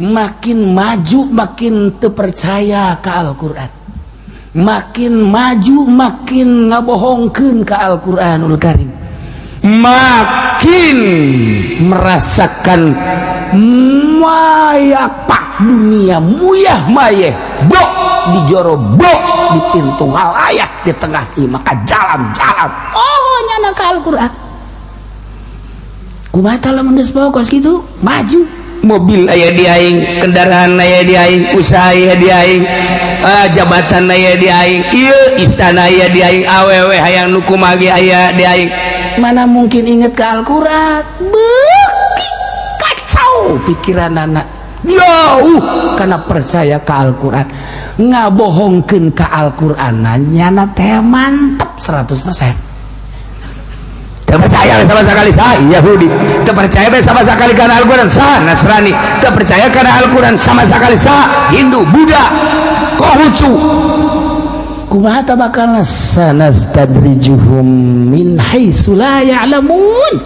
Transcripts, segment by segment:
Makin maju makin terpercaya ke Al-Quran, makin maju makin ngabohongkeun ke Al-Quranul Karim, makin merasakan mayak pak dunia muyah mayeh bok di joro bok di pintu ngalayak di tengah maka jalan-jalan oh nyana ke Al-Quran. Kumaha lamun geus kos gitu maju? Mobil aya di aing, kendaraan aya di aing, usaha aya di aing, jabatan aya di aing, ieu istana aya di aing, awewe hayang nu kumaha ge aya di aing. Mana mungkin inget ke Al-Quran? Beuki kacau pikiran anak jauh karena percaya ke Al-Quran, ngabohongkeun ke Al-Quran nyana teh mantep 100%. Teu percaya sama sekali sah Yahudi, teu percaya sama sekali karena Al-Quran sah Nasrani, teu percaya karena Al-Quran sama sekali sah Hindu, Buddha, Konghucu. Kumaha ta bakal? Sanastadrijuhum min haitsu la ya'lamun.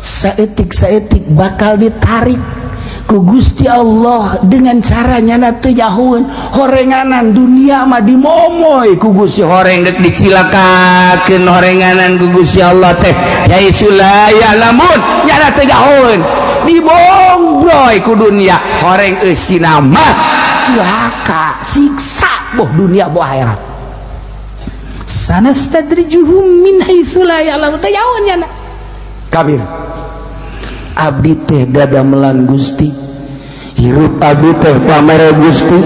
Saeutik saeutik bakal ditarik ku Gusti Allah dengan caranya na teu nyahoeun. Horenganan dunia mah dimomoy ku Gusti. Horeng dek dicilakakeun horenganan ku Gusti Allah teh haitsu la ya'lamun, nyana teu nyahoeun, dibombroy ku dunia horeng eusina mah. Cilaka, siksa, boh dunia boh akhirat. Sanastadrijuhum min haitsu la ya'lamun, teu nyahoeun nyana. Kafir. Abdi teh dadamelan Gusti. Hirup abdi teh pamere Gusti,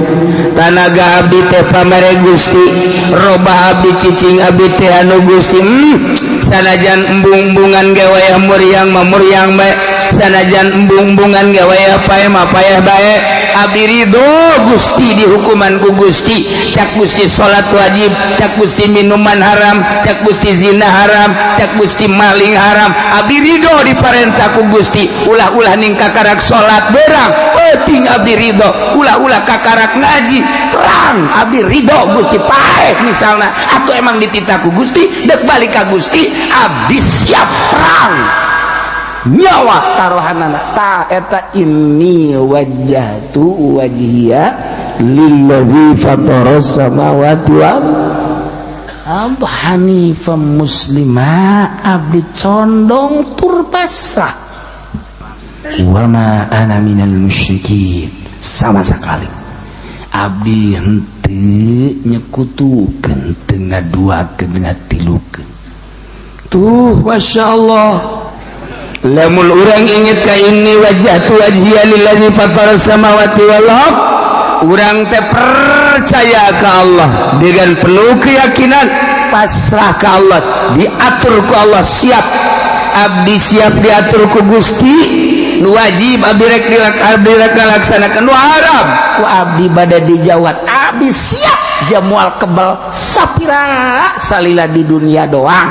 tanaga abdi teh pamere Gusti, robah abdi, cicing abdi teh anu Gusti. Sanajan embung-embungan ge wayah muriang mah muriang bae, sanajan embung-embungan ge wayah paeh mah paeh bae, abdi ridho Gusti dihukuman ku Gusti. Cak Gusti salat wajib, cak Gusti minuman haram, cak Gusti zina haram, cak Gusti maling haram, abdi ridho diparentah ku Gusti. Ulah-ulah ning kakarak salat berang penting, abdi ridho. Ulah-ulah kakarak ngaji terang, abdi ridho Gusti. Paeh misalnya atau emang dititah ku Gusti dek balik ka Gusti, abdi siap perang nyawa taruhanana. Ta eta inni wajjahtu wajhiya lillazi fataras samawati wal ardh hanifan muslima, abdi condong tur pasrah, wa ma ana minal musyrikin. Sama sekali abdi henteu nyekutukeun, teu ngaduakeun, ngatilukeun. Tuh, Masya Allah, lamun urang inget ka inni wajjahtu wajhiya lillazi fataras samawati wal ardh, urang teh percaya ke Allah dengan penuh keyakinan, pasrah ke Allah, diatur ku Allah siap. Abdi siap diatur ku Gusti. Nu wajib abdi rek abdi rek ngalaksanakeun, nu haram ku abdi bade dijawat, abdi siap jamual kebal sapira salila di dunia doang.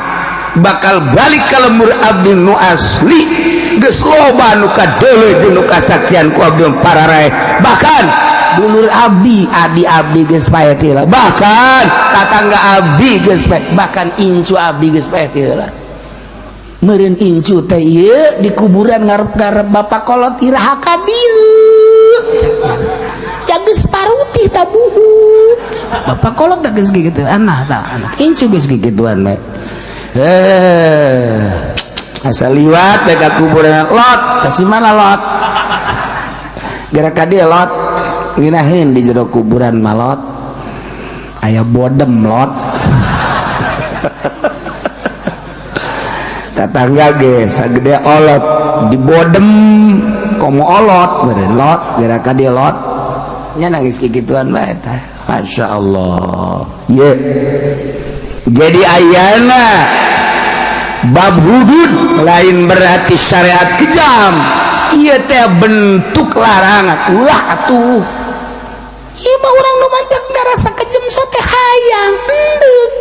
Bakal balik ke lembur abdi nu asli. Geus loba nu kadeuleu jeung nu kasaksian ku abdi pararae, bahkan dulur abdi, adi abdi geus paeh teh, bahkan tatangga abdi geus paeh, bahkan incu abdi geus paeh teh. Meureun incu teh ieu di kuburan ngarep-ngarep bapak kolot, iraha ka dieu ya geus parutih ta buhut bapak kolot teh geus kitu anah tah anak incu geus kikituan bae. Eh, asa liwat bae ka kuburan lot kasih mana lot gara ka dieu lot nginahin di jero kuburan malot aya bodem lot. Tetangga ge sagede olot di bodem komo olot meureun lot gara ka dieu lot nya nangis kikituan bae tah. Masya Allah ye. Jadi ayana bab hudud lain berarti syariat kejam. Ieu teh bentuk larangan. Ulah atuh ieu mah urang nu mantak ngarasa kejem sote hayang endek.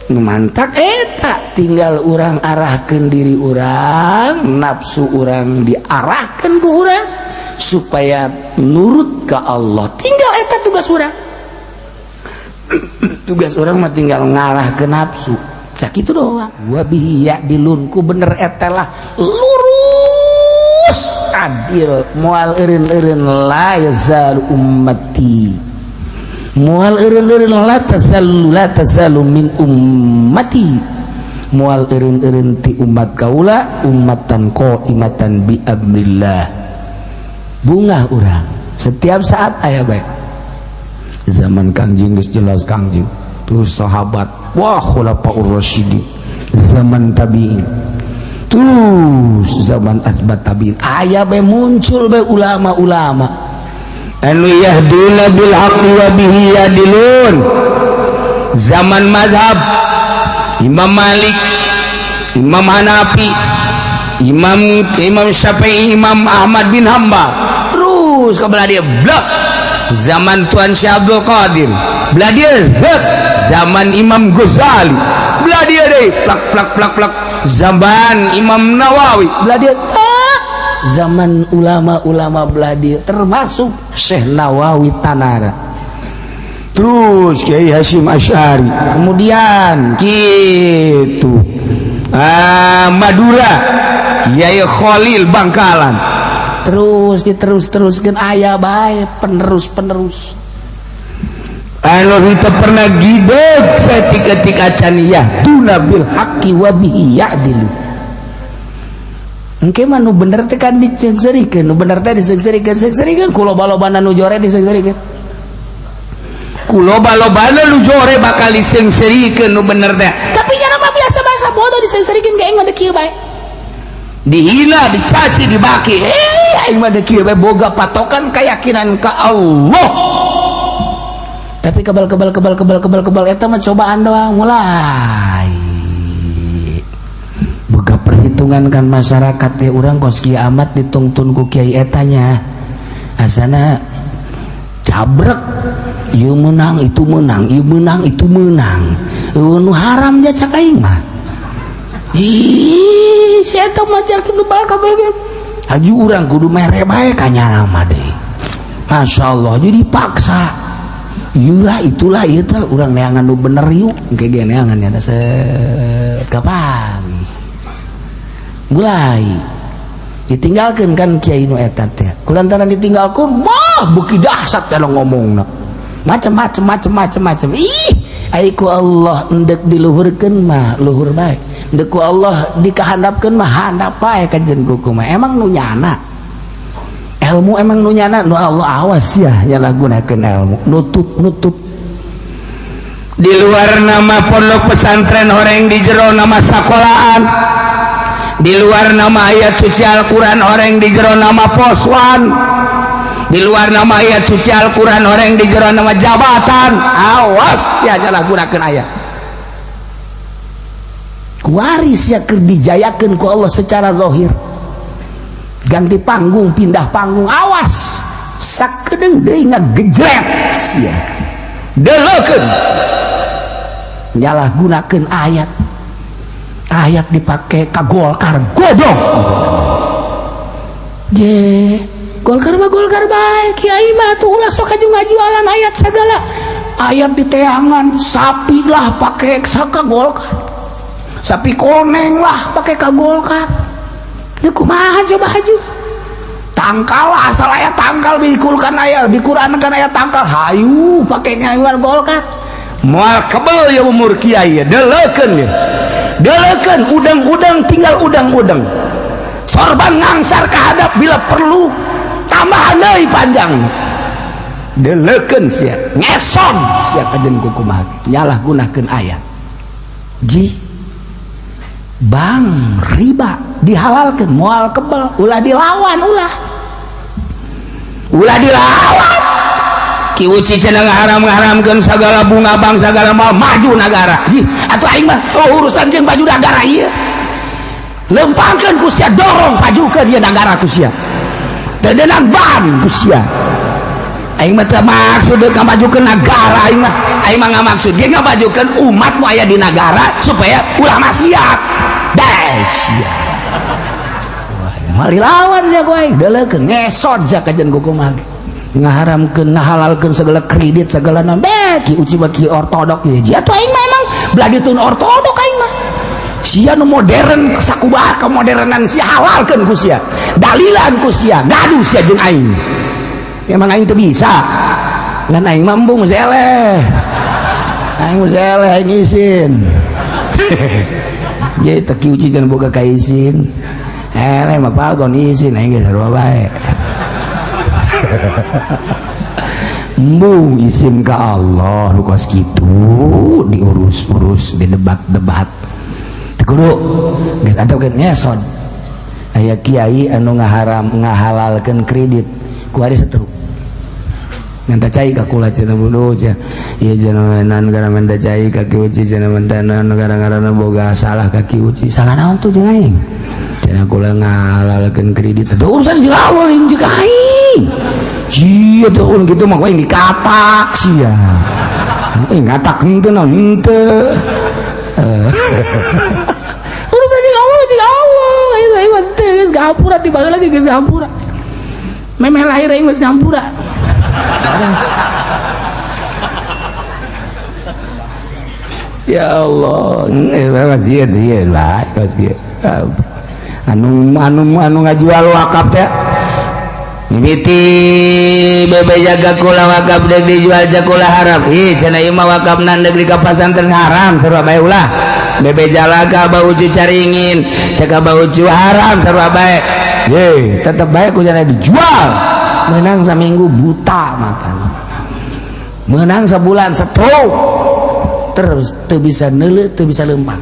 Nu mantak eta tinggal urang arahkeun diri urang, nafsu urang diarahkeun ku urang supaya nurut ke Allah. Tinggal eta tugas urang. Tugas urang mah tinggal ngarah ke nafsu sakitu doang. Wa bihi ya'dilun, ku bener eta lah lurus. Adil, moal eureun-eureun. La yazalu ummati, moal eureun-eureun. La tazalu, la tazalu min ummati, moal eureun-eureun ti umat kaula ummatan qaimatan bi amrillah. Bungah urang setiap saat aya bae. Zaman Kangjeng geus jelas, Kangjeng tuh, sahabat, wah, khulafaur rasyidin, zaman tabiin, terus zaman asbat tabiin, aya bae, muncul bae ulama-ulama anu yahduna bil haqqi wa bihi yadilun. Zaman mazhab Imam Malik, Imam Hanafi, Imam Imam Syafi'i, Imam Ahmad bin Hambal, terus ke belah dia blok zaman Tuan Syekh Abdul Qadir, belah dia zek zaman Imam Ghazali, belah dia deh plak plak plak plak zaman Imam Nawawi, belah dia tak zaman ulama-ulama belah dia, termasuk Syekh Nawawi Tanara, terus Kiai Hasyim Asy'ari, kemudian gitu, ah, Madura, Kiai Khalil Bangkalan. Terus diterus teruskan, aya bae penerus-penerus. Anu henteu pernah gideg saketik acan yahduna bil haqqi wa bihi ya'dilu. Engke mah nu bener teh kan diseungseurikeun, nu bener teh diseungseurikeun, seungseurikeun ku loba-lobana nu jore diseungseurikeun. Ku loba-lobana nu jore bakal diseungseurikeun nu bener teh. Tapi jangan mah biasa bahasa bodoh diseungseurikeun ge aing mah kieu bae. Dihina, dicaci, dibaki, eh, aing mah kieu bae, boga patokan keyakinan ka Allah. Tapi kebal kebal kebal kebal kebal kebal, eta mah cobaan doang. Mulai boga perhitungan kan masyarakat ya, urang kos kieu amat ditungtun ku kiai etanya, asana cabrek, ieu menang, itu menang, ieu menang, itu menang. Eueuh nu haram ja cak aing mah. Ih, si eta mah kitu bae kabeh. Haji urang kudu mere bae ka nyana mah deui. Masya Allah, jadi paksa. Iyalah, itulah ieu teh urang neangan nu bener yuk. Engke ge neangan ya set kapan. Mulai ditinggalkeun kan kiai nu eta teh. Kulantaran ditinggalkeun, wah, beuki dahsyat kalau ngomongna. Macem-macem macem-macem macem. Ih, ai ku Allah endek diluhurkeun mah luhur bae. Endek ku Allah dikahandapkeun mah handap bae kajen kuku mah. Emang nu nyana ilmu, emang nu nyana nu Allah, awas ya nyalahgunakeun ilmu, nutup nutup. Di luar nama pondok pesantren horeng, di jero nama sekolahan. Di luar nama ayat suci Al-Quran horeng, di jero nama poswan. Di luar nama ayat suci Al-Quran horeng, di jero nama jabatan. Awas ya nyalahgunakeun ayat. Kuaris ya keur dijayakeun ku Allah secara zahir, ganti panggung, pindah panggung, awas sakedeung deui ngagejret sia. Deleukeun. Nyalahgunakeun ayat, ayat dipake ka Golkar, goblok. Je Golkar mah Golkar bae, kiai mah tuh ulah sok aju ngajualan ayat segala. Ayat di teangan, sapi lah pake saka Golkar, sapi koneng lah pake ka Golkar. Ya kumaha coba haju tangkal, asal ayat tangkal dikulkan, ayat di Quran kan ayat tangkal, hayu pake ngajual Golkar. Moal kebel ya umur kiai ya. Deleukeun ya, deleukeun. Udang-udang tinggal udang-udang, sorban ngangsar kehadap, bila perlu tambahan deui panjang. Deleukeun sia. Ngeson sia kajen kukumaha nyalah gunakeun ayat. Ji bang riba dihalalkeun, moal kebel. Ulah dilawan, ulah, ulah dilawan. Ki Uci cenah ngaharam ngaharamkeun segala bunga bank, segala mal, maju negara. Ji atuh aing mah, oh, urusan jeung baju negara ieu lempangkeun ku sia, dorong pajukeun ieu negara ku sia, teu deunang ban ku sia. Aing mah teu maksud deuk ngamajukeun negara, aing mah, aing mah ngamaksud ge ngamajukeun umat nu aya di negara supaya ulah maksiat. Deh sia. Wah, mari lawan sia ku aing, deuleukeun ngesot sia kajen kukumaha ngaharamkeun ngahalalkeun segala kredit segala naon. Beh, Ki Uci mah ki ortodok ieu. Ji atuh aing mah emang belah ditun ortodok aing mah. Sia nu modern, sakumaha kemodernan sia, halalkeun ku sia, dalilan ku sia, gaduh sia jeung aing. Emang aing teu bisa ngan aing mah embung geus eleh, aing geus eleh, aing isin. Jadi teu kiuci jangan boga ka isin, eleh mah pagon isin, aing geus sarua bae. Embung isin ka Allah nu kos kitu diurus-urus, didebat-debat teu kudu geus atuh ngesod. Aya kiai anu ngaharam ngahalalkeun kredit, ku hari setruk minta cai ka kula cenah, bunuh cenah ieu cenah nan gara minta cai ka Ki Uci cenah, minta nan gara-gara boga salah ka Ki Uci. Salah naon tuh jeung aing cenah? Kula ngahalalkeun kredit, itu urusan si Allah lain jeung aing. Cia tuh gitu mah aing dikatak sia, eh ngatak henteu naon henteu, urusan jeung Allah, jeung Allah. Aing aing mah teu geus ngampura ti baheula lagi, geus ngampura memeh lahir aing geus ngampura. Ya Allah, lah anu anu anu ngajual wakaf teh mimiti bebe jaga kula wakaf dek dijual jakula haram. Ih cenah ieu mah wakaf nan dek di ka pasantren haram, sarua bae ulah. Bebe jalaga bau ucu caringin cek bau ucu haram, sarua bae. Ye tetep bae ku jana dijual. Menang saminggu buta matanya, menang sebulan stroke, terus teu bisa neuleuh, teu bisa lempang,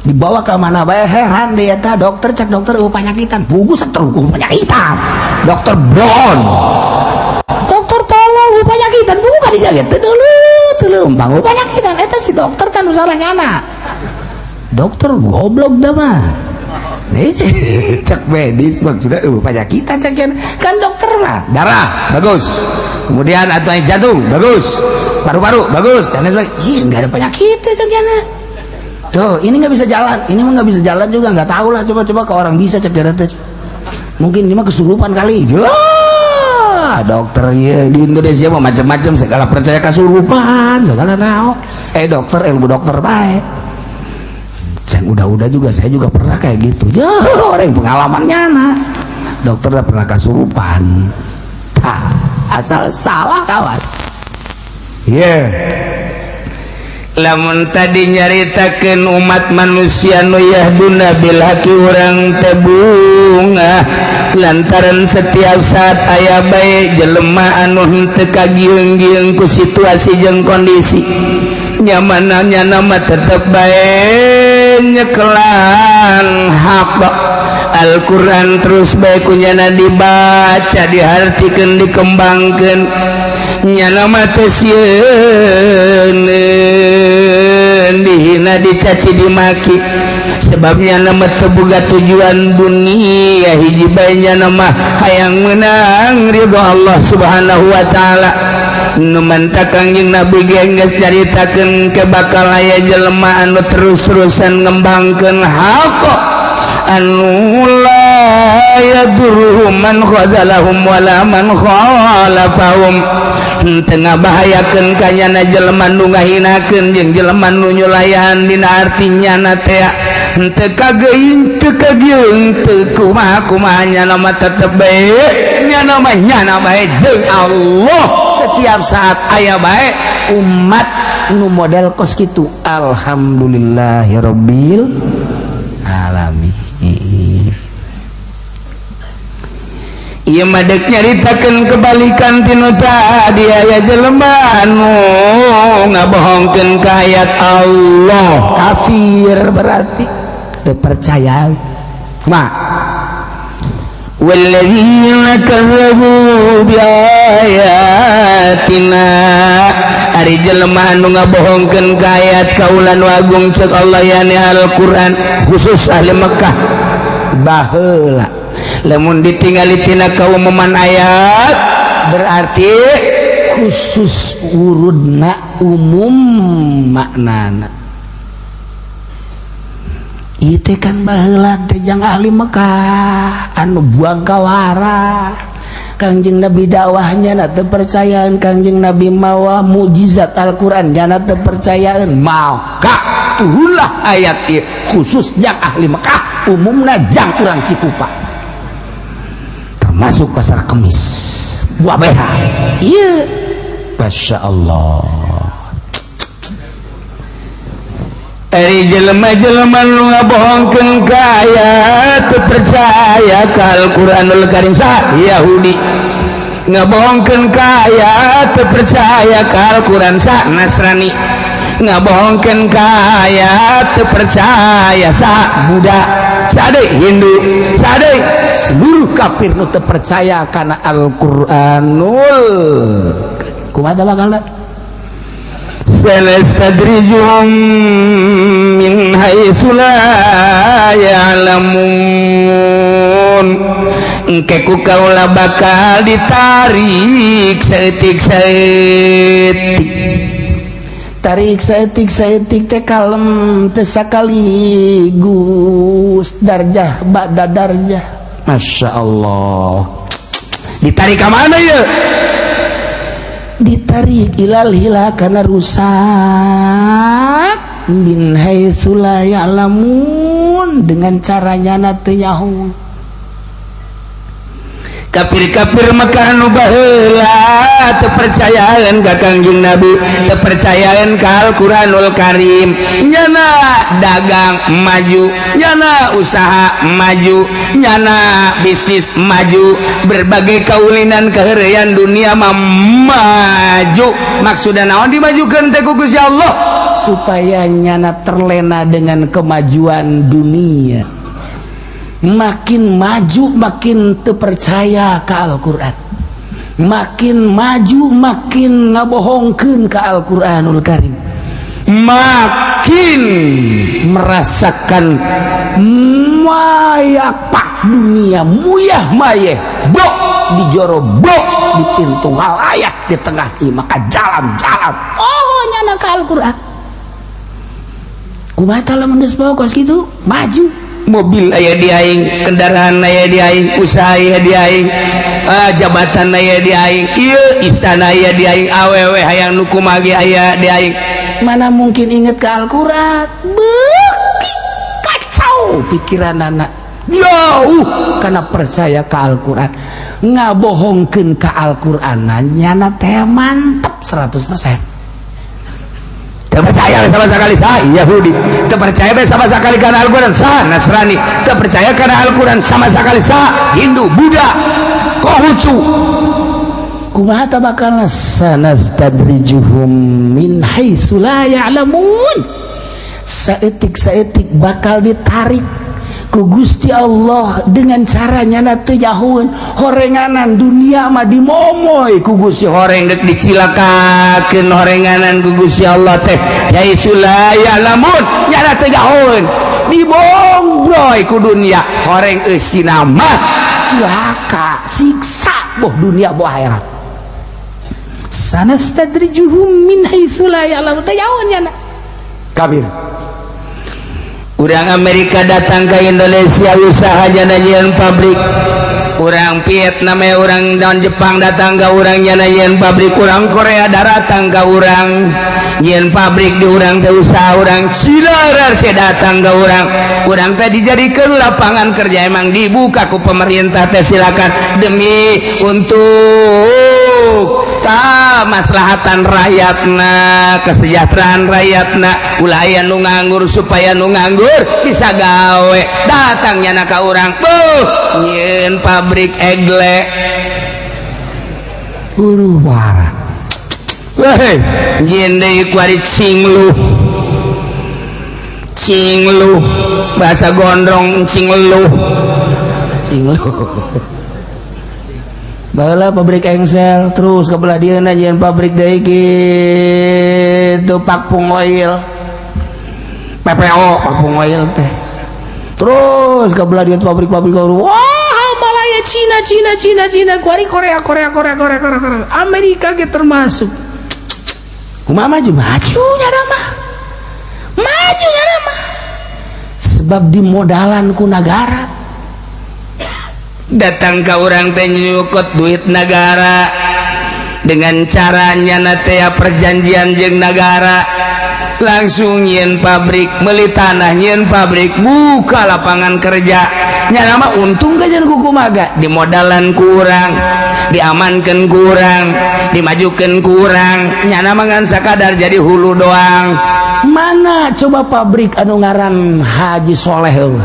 dibawa ke mana bae heran dia teh dokter. Cek dokter eueuh panyakitan, pugu stroke eueuh panyakitan. Dokter blon, dokter tolong, eueuh panyakitan, pugu ka dijaga teu neuleuh, teu lempang, eueuh panyakitan. Eta si dokter kan nu salah nyana, dokter goblok dah mah. Cek medis maksudnya panyakitan, cek kan dokter mah darah bagus, kemudian atau jantung bagus, paru-paru bagus, dan lain sebagainya. Iya nggak ada penyakit cek tuh, ini nggak bisa jalan, ini mah nggak bisa jalan juga, nggak tahu lah, coba-coba ke orang bisa cek darah, mungkin ini mah kesurupan kali ya dokter. Ya di Indonesia mah macam-macam, segala percaya kesurupan segala nao, dokter ilmu dokter baik. Yang udah-udah juga saya juga pernah kayak gitu ya, orang yang pengalamannya nah dokter udah pernah kasurupan tak asal salah kawas. Iya yeah. Lamun tadi nyaritakeun umat manusia nu yahduna bil haqi, urang teh bungah lantaran setiap saat aya bae jelema anu henteu kagieung-gieung ku situasi jeung kondisi nyamananya, nama tetep bae nyekelan hak Al-Quran, terus bae kunyana dibaca, dihartikeun, dikembangkeun, nyana mah teu sieun dihina, dicaci, dimaki, sebabnya nama teu boga tujuan dunia, hiji bae nyana mah hayang menang ridho Allah Subhanahu wa taala. Nu mantak Kangjeng Nabi ge geus nyaritakeun ke bakal aya jelema anu terus-terusan ngembangkeun hak, anu la yadurruhum man khadalahum wala man khalafahum, teu ngabahayakeun ka nyana jelema nu ngahinakeun jeung jelema nu nyulayan, dina arti nyana teh henteu kageuing, teu kagieung, teu kumaha-kumaha, nyana mah tetep bae nyana mah nyana bae jeung Allah setiap saat aya bae umat nu model kos kitu. Alhamdulillahirabbil alamin. Ieu mah deuk nyaritakeun kebalikan tinu tadi, aya jelema anu ngabohongkeun ka ayat Allah. Kafir berarti teu percaya. Ma walladzina kazzabu biayatina, ari jelema anu ngabohongkeun ka ayat kaula nu agung, cek Allah, yani Al-Qur'an, khusus ahli Mekah baheula. Lamun ditinggali tina kaumuman ayat berarti khusus urudna, umum maknana. Itu kan baheula teh jang ahli Mekah anu buang kawara. Kangjeng Nabi dakwahnya na teu percayaan, Kangjeng Nabi mawa mukjizat Al-Qur'an jana teu percayaan, maka Turunlah ayat ieu khusus jang ahli Mekah, umumna jang urang Cikupa, termasuk Pasar Kemis buah BH. Iya, Masya Allah. Ari jelema-jelema nu ngabohongkeun ka ayat, teu percaya ka Al-Qur'anul Karim, sah Yahudi. Ngabohongkeun ka ayat, teu percaya ka Al-Qur'an, sah Nasrani. Ngabohongkeun ka ayat, teu percaya, sah Buddha, sade Hindu, sade seluruh kafir nu teu percaya kana Al-Qur'anul. Kumaha bakalna? Sanastadrijuhum min haitsu la ya'lamun. Engke ku kaula bakal ditarik saeutik-saeutik. Tarik saeutik saeutik teh kalem, teu sakaligus, darjah ba'da darjah. Masya Allah, ditarik ke mana ya? Ditarik ilal hila karena rusak, min haitsu la ya'lamun, dengan caranya na teu nyaho. Kafir-kafir Mekah nu baheula teu percayaan ka Kangjeng Nabi, teu percayaan ka Al-Qur'anul Karim, nyana dagang maju, nyana usaha maju, nyana bisnis maju, berbagai kaulinan keheureuyan dunia mah maju. Maksudna naon dimajukeun teh ku Gusti Allah? Supaya nyana terlena dengan kemajuan dunia, makin maju makin terpercaya ke Al-Quran, makin maju makin ngabohongkeun ke Al-Quranul Karim, makin merasakan mayapak dunia, muyah mayeh bok di joro, bok di pintu halayak, di tengah maka jalan-jalan. Oh, nyana ke Al-Quran kumaha lamun geus kos kitu maju? Mobil aya di aing, kendaraan aya di aing, usaha aya di aing, ah, jabatan aya di aing, ieu istana aya di aing, awewe hayang nu kumaha ge aya di aing. Mana mungkin inget ke Al-Quran? Beuki kacau pikiran anak, jauh karena percaya ke Al-Quran, ngabohongkeun ke Al-Quran, nyana teh mantep 100%. Terpercaya sama sekali sah Yahudi, terpercaya sama sekali karena Al-Quran sah Nasrani, terpercaya karena Al-Quran sama sekali sah Hindu, Buddha, Konghucu. Kumaha bakal? Sanastadrijuhum min haitsu la ya'lamun. Saeutik saeutik bakal ditarik ku Gusti Allah dengan caranya na teu nyahoeun. Horenganan dunia mah dimomoy ku Gusti, horeng dek dicilakakeun horenganan ku Gusti Allah teh. Haitsu la ya'lamun, nyana teu nyahoeun, dibombroy ku dunia, horeng eusina mah. Cilaka, siksa, boh dunia boh akhirat. Sanastadrijuhum min haitsu la ya'lamun, teu nyahoeun nyana. Kafir. Urang Amerika datang ke Indonesia, usaha nyieun pabrik. Orang Vietnam, orang dan Jepang datang ke urang, nyieun pabrik. Orang Korea datang ke urang, nyieun pabrik di urang teh usaha. Orang Cina RC datang ke urang, urang teh dijadikan lapangan kerja. Emang dibuka ku pemerintah teh, silakan, demi untuk ta maslahatan rakyatna, kesejahteraan rakyatna, ulah aya nu nganggur, supaya nu nganggur bisa gawe. Datangnya na ka urang tuh nyieun pabrik egle. Huru hara. Weh, nyieun deui kuari cinglu cinglu, bahasa gondrong, cinglu. Cinglu. Baheula pabrik engsel, terus ke belah dieu nyieun pabrik deui kitu, Pakpung Oil, PPO, Pakpung Oil teh. Terus ke belah dieu pabrik-pabrik, wah, Malaya, Cina, Cina, Cina, Cina, kuari Korea, Korea, Korea, Korea, Korea, Korea, Amerika ge termasuk. Kumaha maju? Maju nyana mah, maju nyana mah, sebab dimodalan ku negara. Datang ke urang teh nyukut duit negara. Dengan caranya teh perjanjian jeung negara, langsung nyieun pabrik, beli tanah, nyieun pabrik, buka lapangan kerja. Nya mah untung kajian kumaha, dimodalan kurang, diamankan kurang, dimajukan kurang, nyana mah ngan sakadar jadi hulu doang. Mana coba pabrik anu ngaran Haji Soleh eueuh?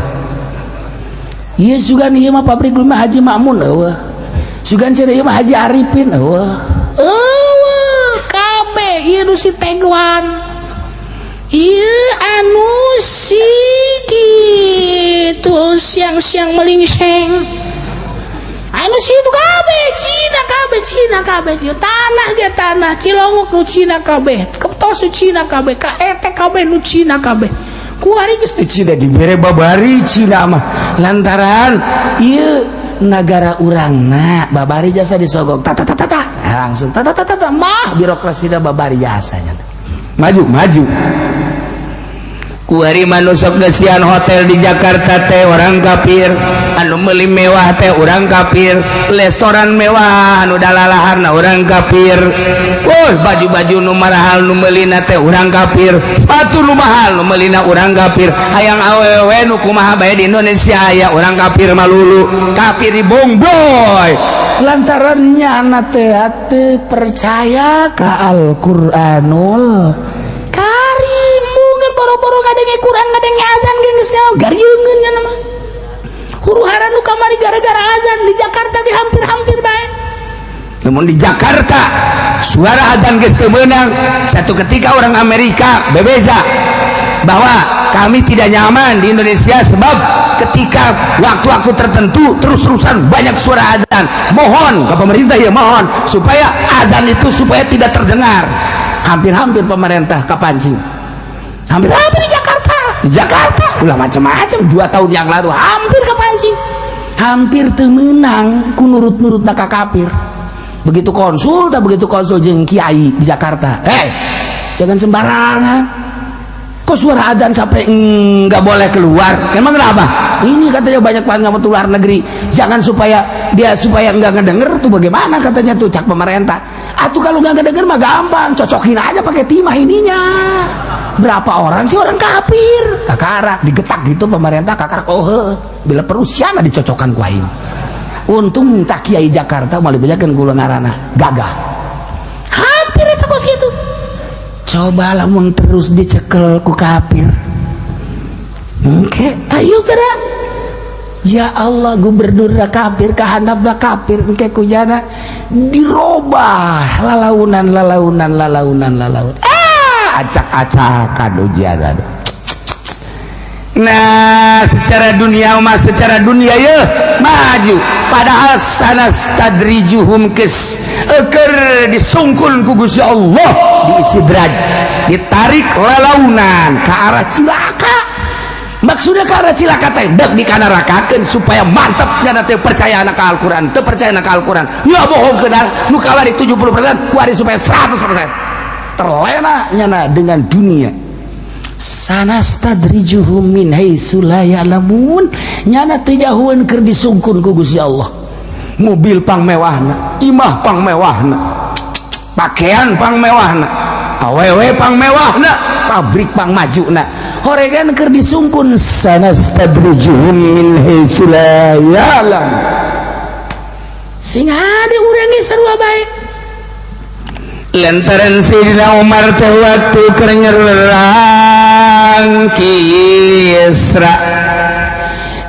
Ieu sugan ieu mah pabrik mah Haji Makmun eueuh. Sugan cenah ieu mah Haji Arifin eueuh. Eueuh kabeh ieu nu si Teguan. Ieu anu si kitu siang-siang melingseng. Anu si itu kabeh Cina, kabeh Cina, kabeh Cina. Tanah ge tanah Cilongok nu Cina kabeh, Keptos nu Cina kabeh, KET kabeh nu Cina kabeh. Kuari geus teu Cina dibere babari Cina mah lantaran ieu negara urangna babari jasa disogok tata tata tata langsung tata tata tata mah birokrasi babari jasanya. Maju maju. Kuari manusok gesian hotel di Jakarta teh orang kafir, anu meuli mewah teh orang kafir, restoran mewah anu dalalaharna orang kafir. Oh, baju-baju nu marahal nu meulina teh orang kafir, sepatu nu mahal nu meulina orang kafir, hayang awewe nu kumaha bae di Indonesia aya orang kafir malulu, kafir di bongboy. Lantaran nyana teh teu percaya ka Al-Qur'anul Karim. Mungkin boro-boro ngadenge Quran, ngadenge azan ge geus nyaho garieungeun nya mah. Huru hara nu kamari gara-gara azan di Jakarta ge hampir-hampir bae. Namun di Jakarta suara azan geus teu meunang. Satu ketika orang Amerika bebeza bahwa kami tidak nyaman di Indonesia sebab ketika waktu-waktu tertentu terus-terusan banyak suara azan. Mohon ke pemerintah ya, mohon supaya azan itu supaya tidak terdengar. Hampir-hampir pemerintah kapancing, hampir-hampir di Jakarta. Di Jakarta ulah macam-macam, 2 tahun yang lalu hampir kepancing, hampir teu meunang ku nurut-nurut ka kafir. Begitu konsul tak, begitu konsul jeung kiai di Jakarta, "Hei, jangan sembarangan kok suara adzan sampai nggak boleh keluar." "Emang kenapa?" "Ini katanya banyak banget luar negeri, jangan supaya dia supaya nggak ngedenger tuh bagaimana," katanya tuh cak pemerintah. "Atau kalau nggak ngedenger mah gampang, cocokin aja pakai timah ininya. Berapa orang sih orang kafir?" Kakara digetak gitu pemerintah, kakara, "Oh, bila perlu siana dicocokkan ku aing." Untung tak kiai Jakarta mau dibejakeun kula ngarana gagah. Hampir itu kos gitu. Coba lamun terus dicekel ku kafir. Oke, ayo gerak. Ya Allah, gubernur kafir, kahandapna kafir, engke kujana dirobah lalaunan lalaunan lalaunan lalaunan. Ah, acak-acakan ujian. Nah, secara dunia mah, secara dunia ya maju, padahal sanastadrijuhum kes eker disungkun ku Gusti Allah, diistidraj, ditarik lalaunan ke arah cilaka. Maksudnya ke arah cilaka teh dek dikanarakakeun supaya mantep nyana teh percaya anak Al-Qur'an, teu percaya anak Al-Qur'an. Nggak bohong ke nu kawari 70%, kuari supaya 100%. Terlena nyana dengan dunia. Sanastadrijuhum min haitsu la ya'lamun, nyana teu jahueun keur disungkun ku Gusti Allah. Mobil pang mewahna, imah pang mewahna, pakaian pang mewahna, awewe pang mewahna, pabrik pang majuna, horegan keur disungkun. Sanastadrijuhum min haitsu la ya'lam. Sing hade urang ge sarua bae. Lantaran Sayyidina Umar teh waktu keur nyerang Kisra,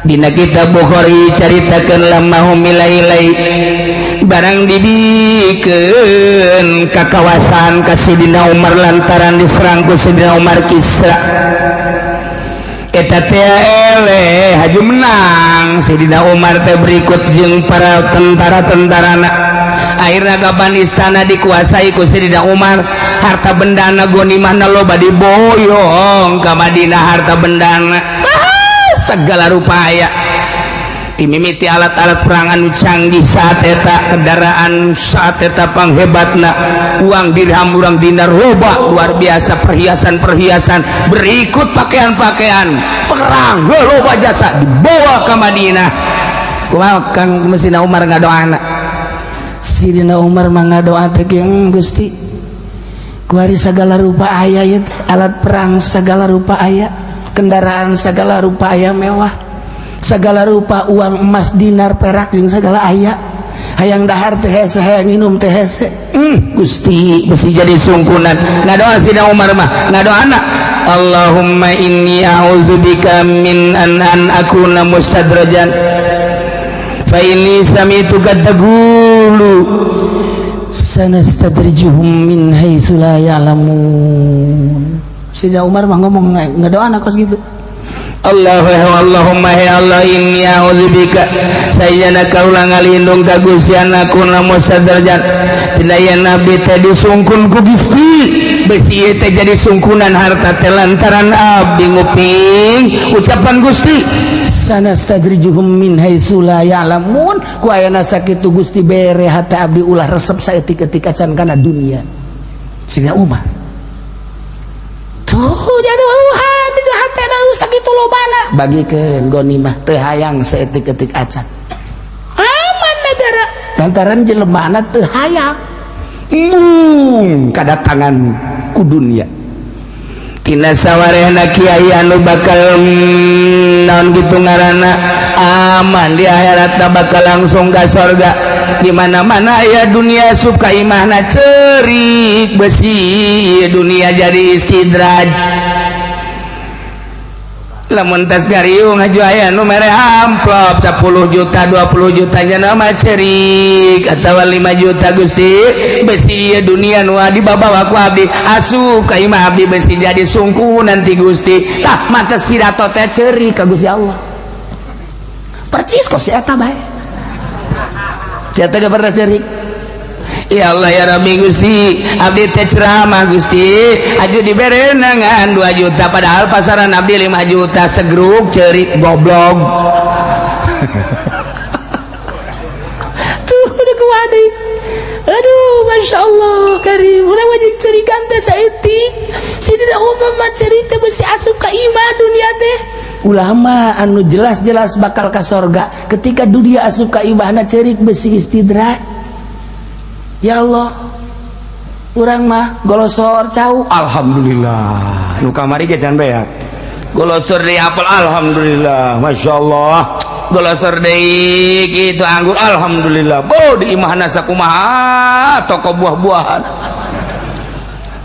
dina kitab Bukhari caritakeun lamma humilai barang dibikeun ka kawasan ka Sayyidina Umar lantaran diserang ku Sayyidina Umar Kisra eta teh eleh haju menang Sayyidina Umar teh berikut jeung para tentara-tentarana. Akhirnya kapan istana dikuasai ku Sayyidina Umar, harta bendana ghanimahna loba diboyong ka Madinah. Harta bendana segala rupaya dimimiti, alat-alat perang anu canggih saat eta, kendaraan saat eta panghebatna, uang dirham, urang dinar loba luar biasa, perhiasan-perhiasan, berikut pakaian-pakaian perang loba jasa dibawa ke Madinah. Kumaha Kang Mesina Umar ngadoana? Sidina Umar mah ngadoa teh, "Gusti, kuari segala rupa aya ya, alat perang segala rupa aya, kendaraan segala rupa aya mewah, segala rupa uang emas, dinar, perak jeung segala aya. Hayang dahar teh hese, hayang minum teh hese. Gusti, besi jadi sungkunan." Ngadoa Sidina Umar mah, ngadoana, "Allahumma inni a'udzubika min an akuna mustadrajan, fa inni sami'tuka taqulu." Sanastadrijuhum min haitsu la ya'lamun. Sidina Umar mah ngomong, ngadoana kos gitu. Allah, Allahumma, ya Allah, inni a'udzubika, sayana kaula ngalindung ka Gusti, an akuna mustadrajan, tina yen abdi teh disungkun ku Gusti, besi ieu teh jadi sungkunan harta teh lantaran abdi nguping ucapan Gusti. Sanastadrijuhum min haitsu la ya'lamun. Ku ayana sakitu, Gusti, bere hate abdi ulah resep saeutik-eutik acan kana dunia. Sidina Umar tuh jadi di hate sakitu lobana, bagikeun gonimah, teu hayang saeutik-eutik acan. Aman negara lantaran jelemana teu hayang mung kadatangan ku dunia. Tina sawarehna kiai anu bakal naon gitu ngaranna, aman di akhirat, bakal langsung ka sorga. Di mana-mana aya dunia suka imahna, cerik besi dunia jadi istidraj. Lamun tas gariung aju aya nu mere amplop 10 juta, 20 juta nya nama cerik, atau 5 juta. Gusti, besi ieu dunia nu dibabawa ku abdi asup ka imah abdi, besi jadi sungku nanti, Gusti. Tah, matas pidato teh cerik ka Gusti Allah, percis kok si eta bae. Dia teh pernah cerik. Ya Allah, ya Rabbi, Gusti, abdi teh ceramah, Gusti, aju dibere ngan 2 juta, padahal pasaran abdi 5 juta. Segruk cerik, goblok. Tuh udah kuadi. Aduh, masya Allah karim. Urang wajib cerikan teh saeutik. Sidina Umar mah cerita besi asup ka imah dunia teh. Ulama anu jelas-jelas bakal ka sorga, ketika dunia asup ka imahna cerik, besi istidraj. Ya Allah, urang mah golosor cau, alhamdulillah. Nu kamari ge can beak. Golosor deui apel, alhamdulillah, masya Allah. Golosor deui kitu anggur, alhamdulillah. Bo di imahna sakumaha toko buah-buahan.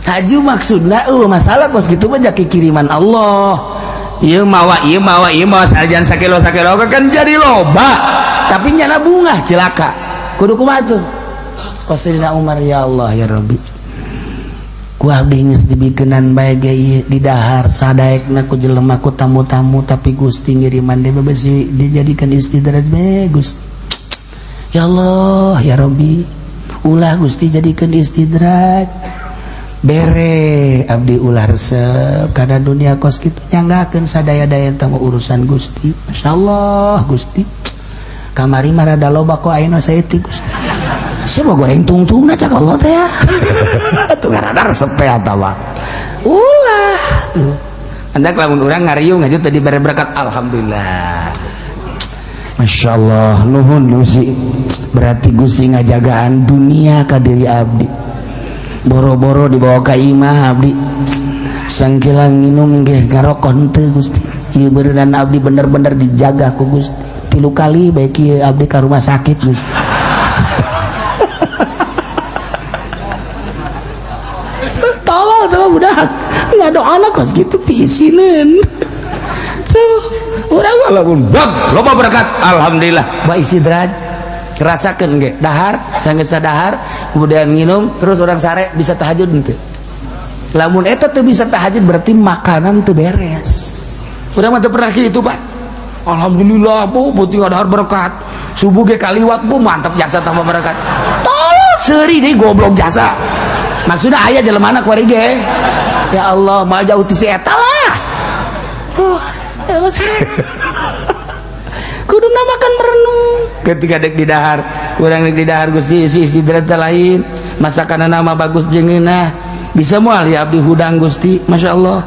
Haju maksudna masalah kos gitu mah jaki kiriman Allah. Ieu mawa, ieu mawa, ieu mawa, sajan sakilo sakilo kan jadi loba. Tapi nyala bunga celaka, kudu kumaha tuh? Qasidina Umar, ya Allah, ya Rabbi, ku abdi geus dibikenan bae ge ieu, didahar sadaekna ku jelema, ku tamu-tamu, tapi Gusti ngiriman deui besi dijadikan istidraj bae. Gusti, ya Allah, ya Rabbi, ulah Gusti jadikan istidraj, bere abdi ulah resep karena dunia kos kitu. Nyanggakeun sadaya-daya tamu urusan Gusti. Masya Allah, Gusti, kamari mah rada loba, kok ayeuna saeutik, Gusti? Siapa goreng tungtungna cak Allah teh ya. Tuh rada resep teh atawa. Ulah tuh. Anda lamun urang ngariung aja tadi bere berkat, alhamdulillah. Masya Allah, nuhun Gusti. Berarti Gusti ngajagaan dunia ka diri abdi. Boro-boro dibawa ka imah abdi. Sangkilang minum ge ngarokok henteu, Gusti. Ieu beureunan abdi bener-bener dijaga ku Gusti. 3 kali baik ieu abdi ka rumah sakit, Gusti. Tolol tuh budak. Ngadoana kos gitu piisineun. Tuh, urang mah lamun bag loba berkat, alhamdulillah. Ba istidraj rasakeun ge dahar, sanggeus dahar kemudian minum terus orang sare, bisa tahajud henteu? Lamun eta teu bisa tahajud, berarti makanan teu beres. Urang mah teu pernah kitu, Pak. Alhamdulillah, Bu, putih dahar berkat, subuh ge kaliwat, Bu, mantap jasa tambah berkat. Tolol, seuri deui, goblok jasa. Maksudna aya jelema anak kuari ge. Ya Allah, mal jauh ti si eta lah. Kudu makan merenung ketika dek di dahar, urang dek di dahar, Gusti, isi istirahat lain masakan nama bagus jengeuna bisa moal ya abdi hudang, Gusti. Masya Allah,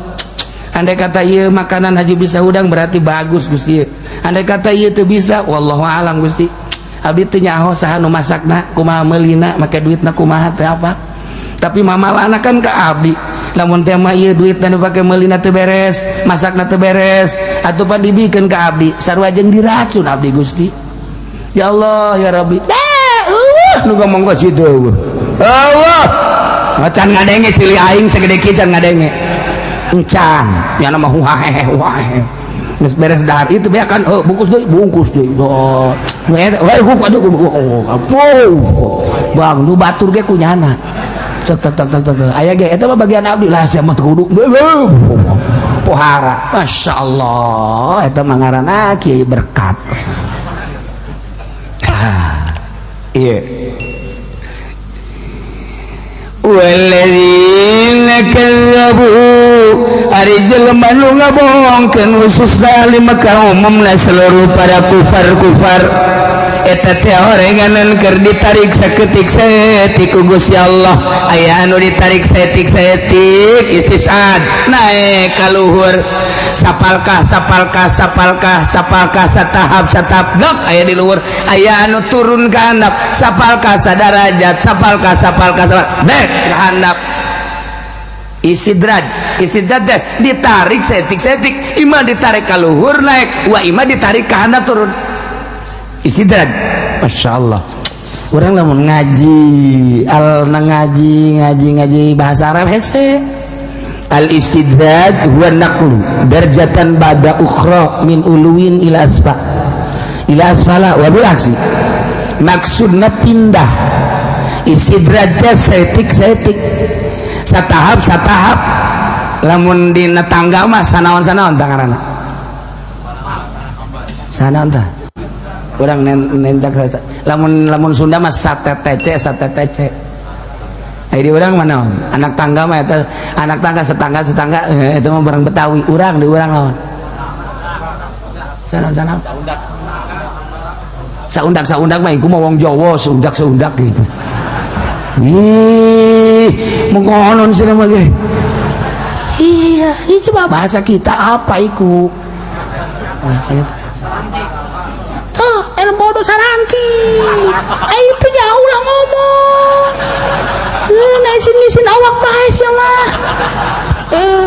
andai kata ieu makanan haji bisa hudang, berarti bagus, Gusti. Andai kata ieu teu bisa, wallahu alam, Gusti. Abdi teu nyaho saha nu masakna, kumaha meulina, make duitna kumaha teh apa. Tapi mamalana kan ke abdi. Lamun teh mah ieu duitna dipake meulina teu beres, masakna teu beres, atuh pan dibikeun ka abdi, sarua jeung diracun abdi Gusti. Ya Allah ya Rabbi. Dah, Nu ngomong ka situ eueuh. Eueuh. Can ngadenge cili aing segede kieu can ngadenge. Encan, nya mah huhahehe huhahehe. Geus beres dahar itu be kan, oh, bungkus deui, bungkus deui. Oh, nu eta we aduh, bang, nu batur ge kunyana. Cek tek tek tek tek. Aya ge eta mah bagian abdi lah sia mah kudu. Pohara. Masya Allah, eta mah ngaranna kiai berkat. Ah, iya. Walladzina kadzabu, ari jelema nu ngabohongkeun, khususna ahli Mekah, umumna seluruh para kufar-kufar eta teh orenganan keur ditarik saketik saeutik ku Gusti Allah. Aya anu ditarik saeutik saeutik, istisad, naik ka luhur, sapalkah sapalkah sapalkah sapalkah, satahap satahap, dok aya di luhur. Aya anu turun ka handap, sapalkah sadarajat, sapalkah sapalkah sapalkah, dek ka handap. Istidraj, istidraj teh ditarik saeutik saeutik, ima ditarik ka luhur naik, wa ima ditarik ka handap turun. Istidraj. Masya Allah, orang lamun ngaji al ngaji ngaji ngaji bahasa Arab hese. Al istidraj huwa naqlu darjatan ba'da ukhra min uluwin ila asfa ila asfala wa bil aksi. Maksudna pindah. Istidraj teh saeutik saeutik, satahap satahap. Lamun dina tangga mah sanaon sanaon tangarana? Sana entah orang nentak lamun lamun Sunda mah satetece satetece. Ai di urang mana anak tangga mah? Eta anak tangga setangga setangga, itu mah barang Betawi. Urang di urang naon? Sana sana. Saundak saundak mah iku mah wong Jawa, seundak seundak gitu. Ih, mengonon sih mah ge. Iya, itu mah bahasa kita apa iku? Bahasa kita tuh ilmu bodoh saranti. Eh, itu jauh lah ngomong. Eh, ngisin ngisin awak bae sia mah. Eh.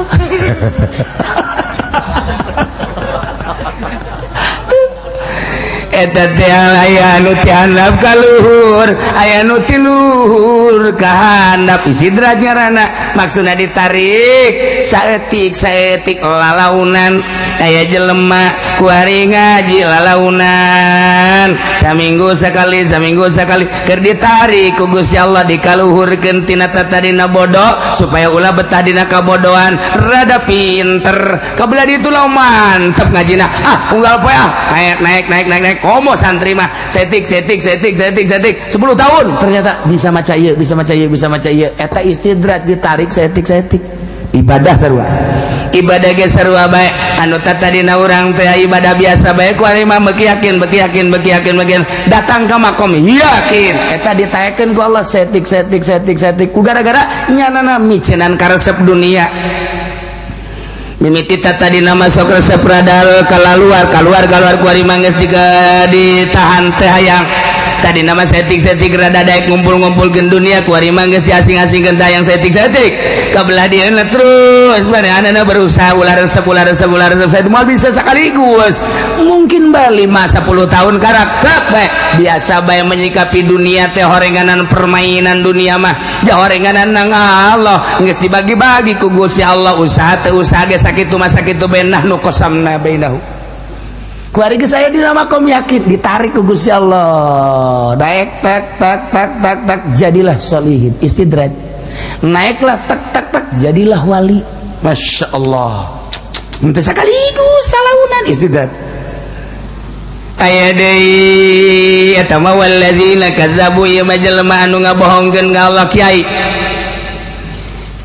Eta teh aya anu ti handap ka luhur, aya anu ti luhur ka handap. Istidraj ngaranna, maksudna ditarik saeutik saeutik, lalaunan. Aya jelema kuari ngaji lalaunan, saminggu sekali, saminggu sekali, keur ditarik ku Gusti Allah dikaluhurkeun tina tatadina bodoh supaya ulah betah dina kabodohan, rada pinter kabelah ditu lah, mantep ngajina. Ah, unggal poe ah, naik naik naik naik naik. Komo santri mah setik setik setik setik setik, 10 tahun ternyata bisa maca ieu, bisa maca ieu, bisa maca ieu. Eta istidraj, ditarik saeutik saeutik. Ibadah sarua, ibadah ge sarua bae. Anu tadina urang teh ibadah biasa bae, ku ari mah beuki yakin, beuki yakin, beuki yakin, beuki yakin, datang ka makom yakin. Eta ditaekeun ku Allah saeutik saeutik saeutik saeutik ku gara-gara nyanana micenan karesep dunia. Mimiti tadina masuk resep radal keluar keluar keluar, ku ari mah geus ditahan teh hayang. Tadi nama saeutik-saeutik rada daek ngumpul-ngumpulkeun dunia, ku ari mah geus diasing-asingkeun teh hayang saeutik-saeutik. Kabelah dieuna terus manehna berusaha ulah resep, ulah resep, ulah resep. Saya moal bisa sekaligus, mungkin bae 5 10 tahun karakter bae biasa bae menyikapi dunia teh. Horenganan permainan dunia mah jahorenganan nang Allah geus dibagi-bagi ku Gusti Allah. Usaha teu usaha ge sakitu mah sakitu bae. Nahnu qasamna bainahu. Kuari geus aya di makom yakin, ditarik ku Gusti Allah, daek tek tek tek tek tek, jadilah solihin. Istidraj, naiklah tek tek tek, jadilah wali. Masya Allah. Henteu sekaligus salaunan istidraj. Aya deui eta mah walladzina kazzabu, ieu mah jelema anu ngabohongkeun ka Allah. Kiai,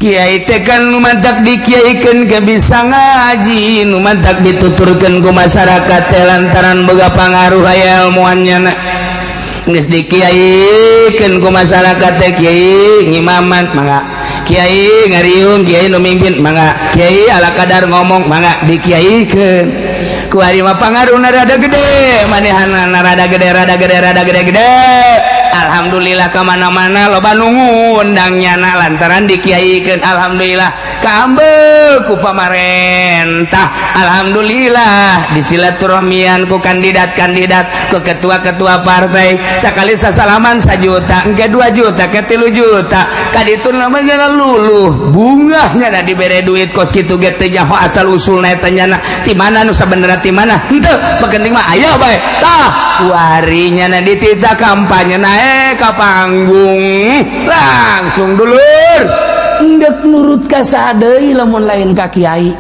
kiai teh kan nu mantak dikiaikeun ke bisa ngaji, nu mantak dituturkeun ku masyarakat teh lantaran boga pangaruh, aya ilmuannya. Na geus dikiaikeun ku masyarakat teh, kiai ngimaman mangga, kiai ngariung, kiai nu mimpin mangga, kiai ala kadar ngomong mangga, dikiaikeun. Kuari mah pangaruhna rada gede, manehna rada gede, rada gede, rada gede gede. Alhamdulillah, kemana-mana loba nu ngundang nyana lantaran dikiaikeun. Alhamdulillah, kaambeu ku pamarentah. Alhamdulillah, disilaturahmian ku kandidat-kandidat, ku ketua-ketua partai. Sakali sasalaman 1 juta, engke 2 juta, ke 3 juta. Kaditu namanya luluh bungahnya. Nah, dibere duit kos kitu ge teu nyaho asal usulna eta nyana ti mana, nu sabenerna ti mana henteu, penting mah aya bae. Tah, kuari nyana ditita kampanye naik ka panggung langsung, dulur. Endek nurut ka saha deui lamun lain ka kiai?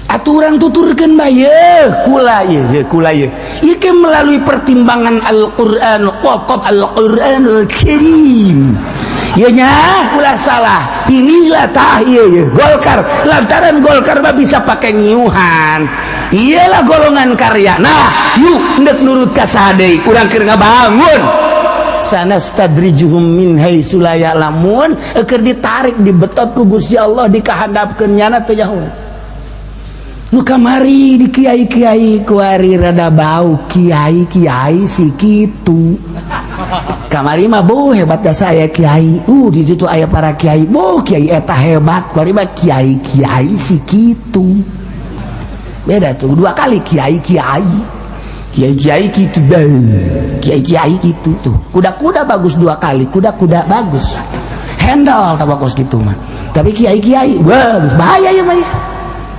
Atuh urang tuturkeun bae kula ye ye kula ye. Ieu ke melalui pertimbangan Al-Qur'an, qaf Al-Qur'anul Karim. Ieu nya ulah salah pilihlah. Tah, ieu ye Golkar, lantaran Golkar mah bisa pakai nyiuhan, iyalah golongan karya. Nah, yuk, endek nurut ka saha deui? Urang keur ngabangun. Sanastadrijuhum min haitsu la ya'lamun. Keur ditarik, dibetot ku Gusti Allah, dikahandapkeun, nyana teu nyaho. Nu kamari di kiai-kiai, kuari rada bau kiai-kiai si kitu. Kamari mah bu hebat jasa aya kiai, di situ aya para kiai, bu kiai eta hebat. Kuari mah kiai-kiai si kitu. Beda tuh, dua kali kiai-kiai, kiai-kiai gitu deh, kiai-kiai gitu tuh. Kuda-kuda bagus dua kali, kuda-kuda bagus, handle tak bagus gitu mah. Tapi kiai-kiai bagus, bahaya ya, bahaya.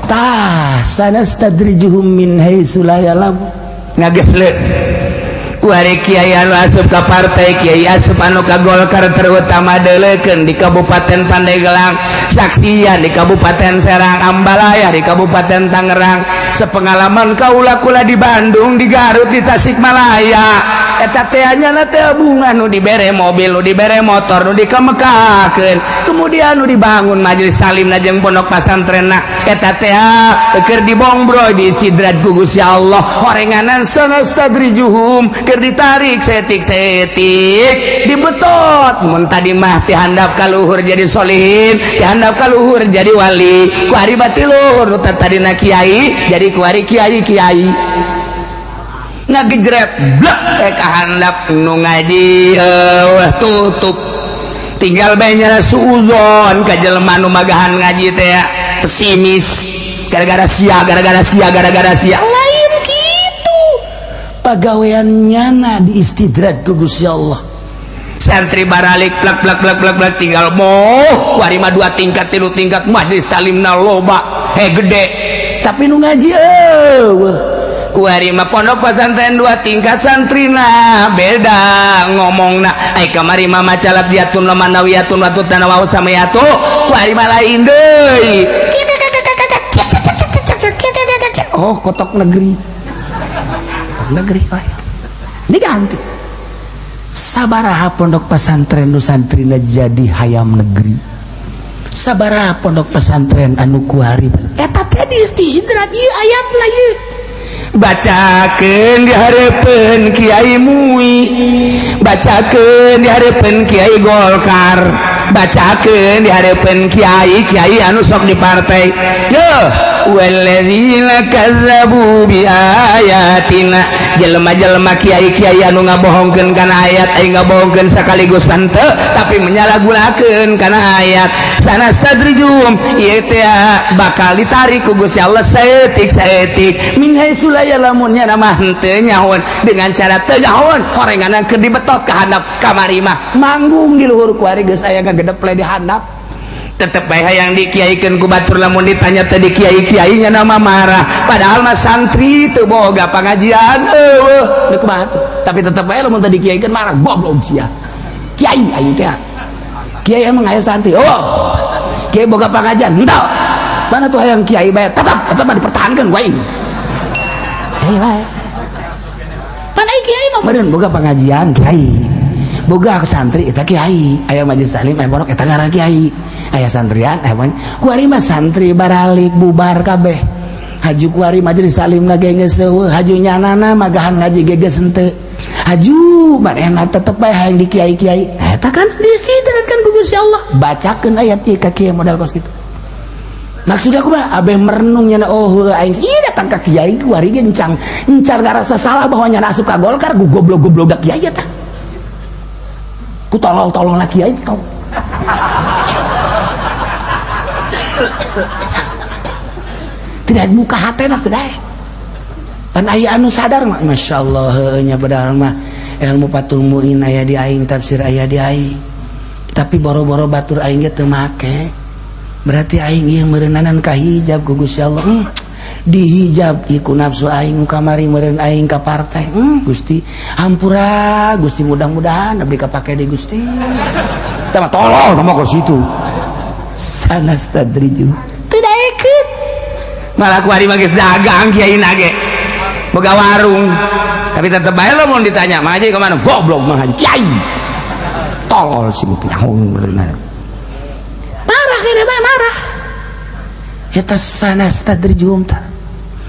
Tah, sanastadrijuhum min haitsu la ya'lamun. Ngagesle kuari kiai anu asup ka partai, kiai asup anu ka Golkar, terutama deuleukeun di Kabupaten Pandeglang, saksian di Kabupaten Serang, Ambalaya, di Kabupaten Tangerang. Sepengalaman kaula, kula di Bandung, di Garut, di Tasikmalaya, eta teh nya teh bunga nu dibere mobil, nu dibere motor, nu dikamekakeun, kemudian nu dibangun majelis taklim jeung pondok pasantrenna, eta teh keur dibongbroy, diistidraj ku Gusti Allah. Horenganan sanastadrijuhum, keur ditarik setik-setik, dibetot. Mun tadi mah ti handap ka luhur jadi solihin, ti handap ka luhur jadi wali, kuari bati luhur. Nu tadina kiai jadi kuari kiai kiai ngagejrep blek eh ka handap. Nu ngaji eueuh, tutup, tinggal bae nyala suuzon ka jelema nu magahan ngaji teh, pesimis gara-gara sia, gara-gara sia, gara-gara sia. Lain gitu, pagawean nyana diistidraj ku Gusti Allah. Santri baralik plak plak plak plak plak, tinggal moh kuari mah dua tingkat, tilu tingkat, majelis talimna loba, he gede. Tapi nu ngaji eueuh. Kuari mah pondok pesantren dua tingkat, santrina beda ngomongna. Ai kamari mah maca labjatun lamanawiyatun watu tanawau samayatu, kuari mah lain deui. Oh, kotok negeri, kotok negeri. Oh, diganti. Sabaraha pondok pesantren nu santrina jadi hayam negeri? Sabaraha pondok pesantren anu kuari eta teh diistidraj? Ieu ayatna ieu. Bacakeun di hareupeun Kiai MUI, bacakeun di hareupeun Kiai Golkar, bacakeun di hareupeun kiai kiai anu sok di partai yo. Walladzina kazzabu bi ayatina, jelema-jelema kiai-kiai anu ngabohongkeun kana ayat, ai ngabohongkeun sekaligus henteu, tapi menyalahgunakeun kana ayat, sanastadrijuhum, ieu teh bakal ditarik ku Gusti Allah saeutik saeutik, min haitsu la ya'lamun. Nya mah henteu nyahoan, dengan cara teu nyahoan horenganan keur dibetot ka handap. Kamari mah manggung di luhur, kuari geus aya ngagedeple di handap. Tetep bae hayang dikiaikeun ku batur. Lamun ditanya tadi kiai-kiainya nama marah, padahal mah santri teu boga pengajian eueuh. Deuk kumaha tuh? Tapi tetep bae lamun tadi kiaikeun marah, goblok sia kiai. Aing teh kiai, emang aya santri? Oh, kiai boga pengajian henteu? Mana tuh? Hayang kiai bae, tetep tetep mah dipertahankeun ku aing. Kiai bae pan, ai kiai mah meureun boga pengajian, kiai boga santri, eta kiai. Aya majelis taklim, aya pondok, eta ngaran kiai. Aya santrian, aya kuari mah santri baralik bubar kabeh. Haju kuari majelis taklim ge geus eueuh, haju nyanana magahan ngaji ge geus henteu, haju manehna tetep bae hayang di kiai-kiai. Eta kan diistidratkan ku Gusti Allah. Bacakeun ayat ieu ka kiai modal kos kitu. Maksud aku mah abe merenung nya, oh aing ieu da. Datang ka kiai kuari ge encang encar ngarasa salah bahwa nyana asup ka Golkar gu goblok-goblok kiai eta. Ku tolol-tolol lah kiai tol. Tidak muka hatena tidak. Pan aya anu sadar mah masyaallah heueuh nya padahal mah ilmu Fathul Muin aya di aing, tafsir aya di aing. Tapi boro-boro batur aing ge teu make. Berarti aing ieu meureunnanan ka hijab ku Gusti Allah. Dihijab ieu ku nafsu aing kamari meureun aing ka partai. Gusti hampura Gusti, mudah-mudahan abdi kapake di Gusti. Tah mah tolol tah mah ka situ. Sanastadriju. Teu daekeun. Malah ku ari mah geus dagang kiai ge. Boga warung. Tapi tetep bae lo mun ditanya, "Mang Haji kemana?" Goblok Mang Haji kiai. Tolol sih teu nyaho meureunna. Marah kene bae marah. Eta sanastadrijuhum tah.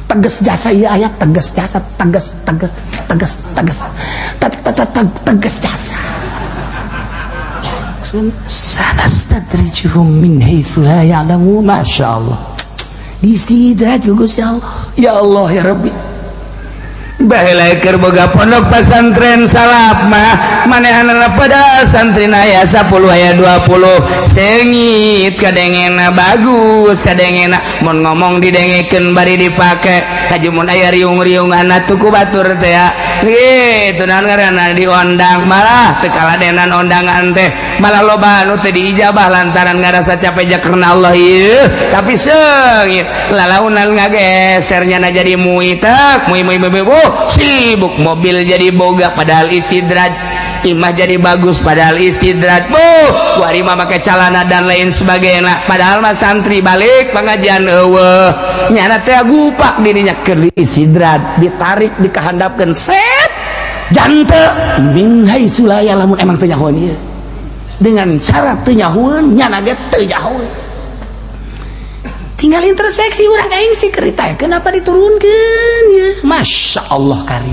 Tegas jasa ieu ayat, tegas jasa, tegas tegas tegas tegas. Tegas jasa. Sanastadrijuhum min haitsu la ya'lamu. Masyaallah. Diistidraj ku Gusti Allah. Ya Allah ya Rabbi. Baheula keur boga pondok pesantren salaf mah manehanana pada santri aya 10 aya 20 seungit kadengena bagus kadengena mun ngomong didengekeun bari dipake haji mun aya riung-riungan atuh ku batur teh ya kitu naon ngaranna diondang malah teu kaladenan ondangan teh malah loba anu teu diijabah lantaran ngarasa capek ja karena Allah ieu tapi seungit lalaunan ngageser nyana jadi mui tek mui mui mui sibuk mobil jadi boga padahal istidraj, imah jadi bagus padahal istidraj, buh kuari mah make calana dan lain sebagainya padahal mah santri balik pengajian eueuh nyana teh gupak dirinya keur istidraj ditarik dikahandapkeun set jante min haitsu la ya'lamun emang teu nyahoeun ieu dengan cara teu nyahoeun nyana ge teu nyahoeun. Tinggal introspeksi urang aing sih kerita kenapa diturunkeun ya Masya Allah kari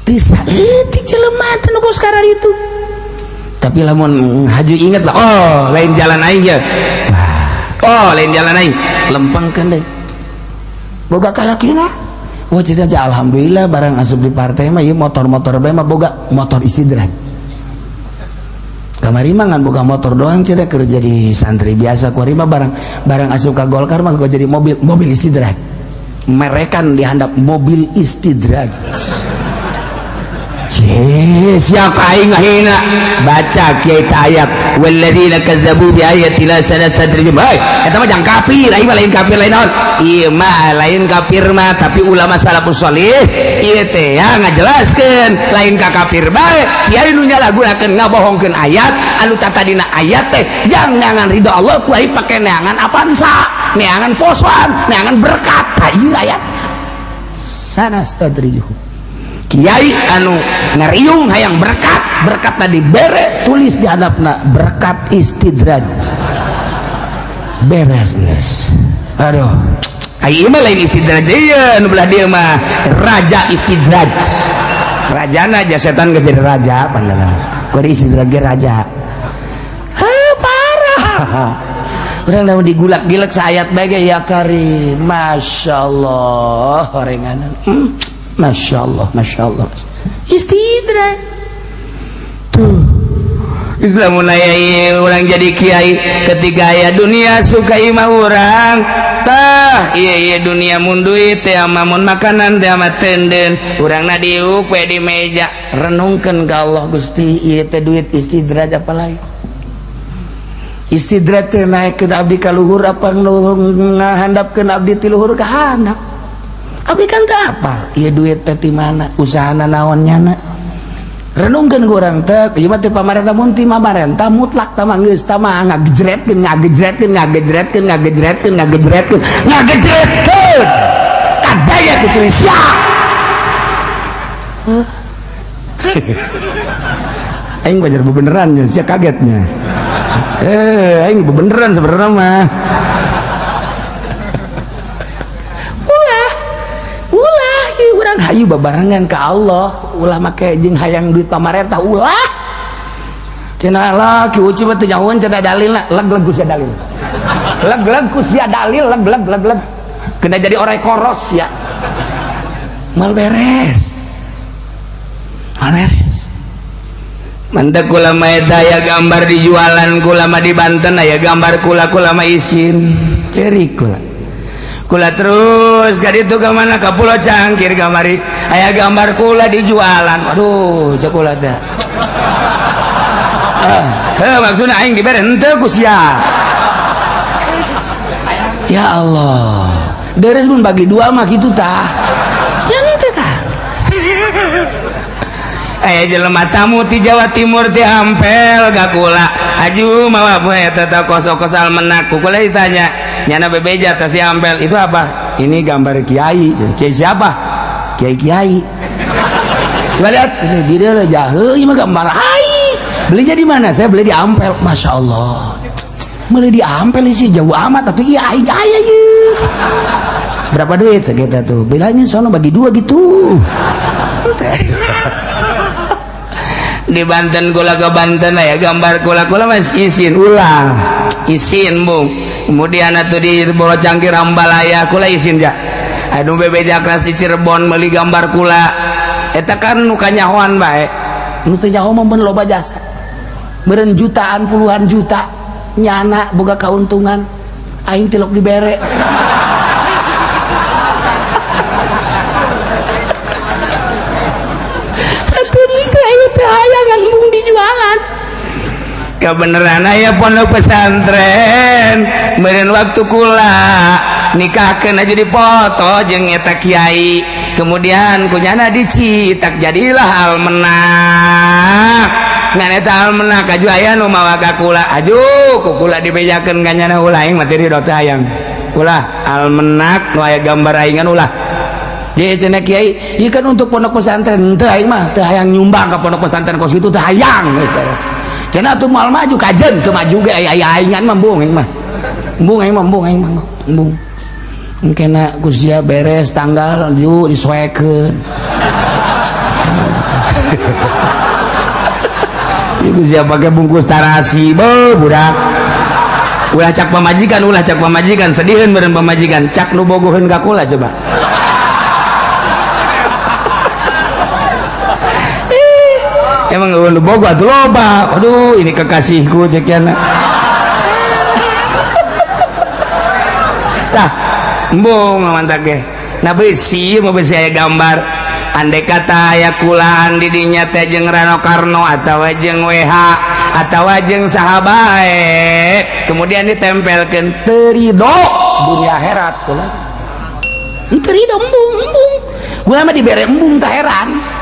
teu saeutik jelema teh nu sekarang itu. Tapi lamun haji inget lah, oh lain jalan aing ya, oh lain jalan aing, lempengkeun deui boga keyakinan. Wah jadi aja alhamdulillah barang asup di partai mah ieu motor-motor bae mah boga motor istidraj. Kamari mah ngan boga motor doang cenah keur jadi santri biasa, kuari mah barang barang asup ka Golkar mah kok jadi mobil mobil istidraj. Merekan dihandap mobil istidraj. Cih, siapa aing ngahina baca kiai ayat walladzina kazzabu bi ayatina sanastadrijuhum. Hei, eta mah jang kafir, aing mah lain kafir lain naon. Ieu mah lain kafir mah tapi ulama salafus sholih ieu teh ya ngajelaskeun lain ka kafir bae. Kiai nu nyalahgunakeun ngabohongkeun ayat anu tatadina ayat teh jang neangan ridho Allah ku aing pake neangan apansa, neangan posoan, neangan berkat. Tah ieu ayat sanastadrijuhum. Kiai anu ngariung hayang berkat, berkat tadi bere tulis di hadapna berkat istidraj beres geus. Aduh ai mah lain istidraj ieu nu belah dieu mah raja istidraj. Rajana aja setan geus jadi raja pandangan. Kudu istidraj ge raja. Heuh parah. Urang lamun digulak-gilek saayat bae ge ya karim. Masyaallah horenganan. Masya Allah, Masya Allah. Istidraj. Tuh. Islam mulai orang jadi kiai ketika aya dunia suka imah urang tah iya iya dunia mun duit teh ama mun makanan teh ama tenden urangna diuk we di meja. Renungkeun ka Allah Gusti ieu teh duit istidraj apa lagi? Istidraj teh naekkeun abdi ka luhur apa ngahandapkeun abdi ti luhur ka handap? Abdi kan teu apal ieu duit teh ti mana usahana naon nyana. Renungkeun ku urang teh ieu mah teh pamarentah mun ti pamarentah mutlak tah mah geus tah mah ngagejretkeun ngagejretkeun ngagejretkeun ngagejretkeun ngagejretkeun ngagejretkeun kadaya ku ciri sia. Aing bajar bebeneran ya sia kagetnya. Aing bebeneran sebenarnya mah. Hayu babarengan ke Allah ulah make jeung hayang duit pamarentah ulah cenah lah ki uci mah teu nyahoeun cenah dalilna leg-leg ku sia dalil leg-leg ku sia dalil leg-leg leg-leg Kena jadi orang koros ya. Mal beres. Mal beres. Mantap kula mah eta aya gambar dijualan kula mah di Banten aya gambar kula kula mah isin. Cerik kula. Kula terus ka ditu ka mana ka Pulau Cangkir kamari aya gambar kula dijualan. Aduh, cek kula teh. Heuh maksudna aing dibere henteu ku sia. Ya Allah. Deres pun bagi dua mah kitu tah. Ya henteu tah. Aya jelema tamu ti Jawa Timur ti Ampel ka kula. Aju mawa poe eta teh kos-kos almenak ku kula ditanya. Nyana bebeja teh si Ampel itu apa? Ini gambar kiai. Kiai siapa? Kiai-kiai. Coba lihat sini di dia jahe ieu mah gambar ai. Belinya di mana? Saya beli di Ampel. Masya Allah. Beli di Ampel sih jauh amat atuh iya aing aya ieu. Berapa duit segitu tuh? Bilangnya sono bagi dua gitu. Di Banten kula ke Banten ya gambar kula kula mas isin ulah isin bung. Kemudian atuh di Bolo Cangkir Ambalaya kula isin ja. Aduh bebeja kelas di Cirebon beli gambar kula. Eta kan nu kanyahoan bae. Nu teu nyaho mah loba jasa. Meureun jutaan puluhan juta nyana boga kauntungan aing tilok dibere. Kebenaran aya pondok pesantren meureun waktu kula nikahkeun aja dipoto jeung eta kiai kemudian kunyana dicitak jadilah almenak ngan eta almenak aju aya nu mawa ka kula aju ku kula dibejakeun ka nyana ulah aing mah teu ridho teh hayang ulah almenak nu aya gambar aingan ulah. Jadi cenah kiai, ieu kan untuk pondok pesantren, teu aing mah teu hayang nyumbang ka pondok pesantren kos kitu teu hayang geus beres. Cenah atuh moal maju kajen teu maju ge aya aingan mah embung aing mah. Embung aing mah embung aing mah embung. Engkena ku sia beres tanggal ju disoekeun. Ieu sia pake bungkus tarasi beuh budak. Ulah cak pamajikan sediheun beureun pamajikan cak nu bogoheun ka kula coba. Emang lu bogo atuh loba. Aduh, ini kekasihku cek yana. Tah, embung mantak ge. Nah besi mah besi aya gambar. Andai kata aya kulaan di dinya teh jeung Rano Karno atawa jeung WH atawa jeung saha bae. Kemudian ditempelkeun teu ridho dunia akhirat kula. Teu ridho embung embung. Kula mah dibere embung tah heran.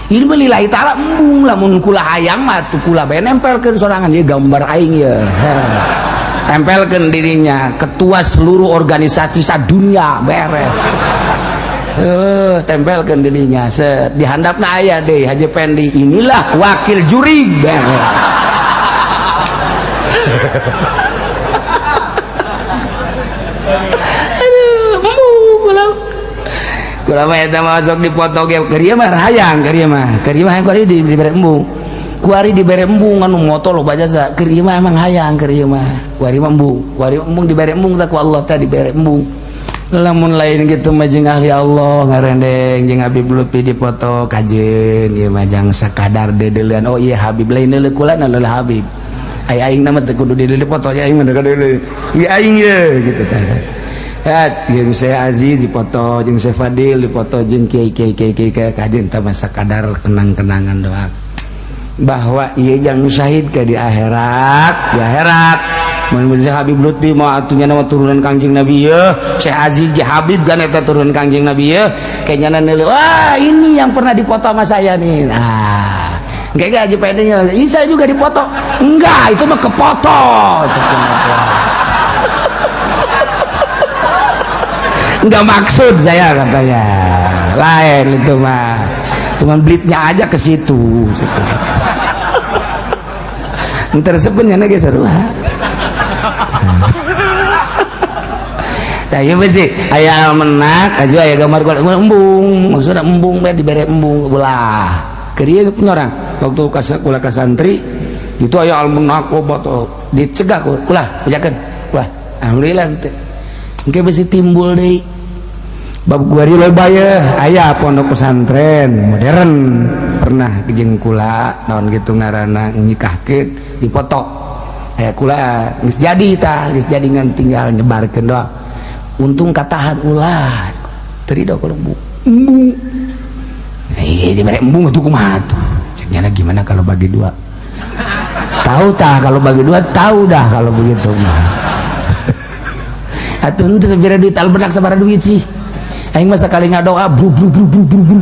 Ini mah lillahi ta'ala embung lamun kula hayang mah tuh kula bae nempelkeun sorangan ieu gambar aing ye. Tempelkeun dirinya ketua seluruh organisasi sadunia beres. Tempelkeun dirinya set di handapna aya deui Haji Pendi inilah wakil juri beres. Aduh, embung kula. Kula mah eta mah sok dipoto ge keur ieu mah hayang keur ieu mah hayang kuari dibere embung kuari dibere embung anu moto loba jasa keur ieu mah emang hayang keur ieu mah kuari mah embung kuari embung dibere embung tah ku Allah teh dibere embung lamun lain gitu mah jeung ahli Allah ngarendeng jeung Habib Lutfi dipoto kajeun ieu mah jang sakadar deudeuleun oh iya Habib lain deuleu kula na leulah Habib ai aing na mah teu kudu deuleu dipoto nya aing mah deuleu ieu aing ye gitu tah. Jeung saya Aziz dipoto, jeung saya Fadil dipoto, jeung kiai kiai kiai kiai kajen tah masa kadar kenang-kenangan doang. Bahwa ieu jang syahid ke di akhirat, di akhirat. Mun Habib Lutfi mau atunya nama turunan Kangjeng Nabi ye, Syekh Aziz ge Habib kan eta turunan Kangjeng Nabi ye, kayaknya neuleuh, wah ini yang pernah dipoto sama saya nih. Nah, kayak Haji Pendenya, ini saya juga dipoto. Enggak, itu mah kepoto. Enggak maksud saya katanya. Lain itu mah. Cuman blitnya aja ke situ gitu. Entar sebenarnya ge seru. Tah ieu sih aya almenak aju aya gambar embung, maksudna embung bae dibere embung ulah. Keur ieu punya orang waktu kula ka santri itu aya almenak obat dicegah ku ulah bejakeun. Ulah alhamdulillah teh. Engke bisi timbul deui. Bab kuari loba ye, aya pondok pesantren modern pernah jeung kula naon gitu ngaranna nikahkeun dipoto. Aya kula geus jadi tah, geus jadi ngan tinggal nyebarkeun doang. Untung katahan ulah. Teu ridho kalau embung. Eh, dibere embung atuh kumaha tuh? Cek nyana gimana kalau bagi dua? Tahu tah kalau bagi dua, tahu dah kalau begitu mah. Atuh henteu sabira duit albenak sabaraha duit sih. Aing mah sakali ngadoa bru bru bru bru bru bru.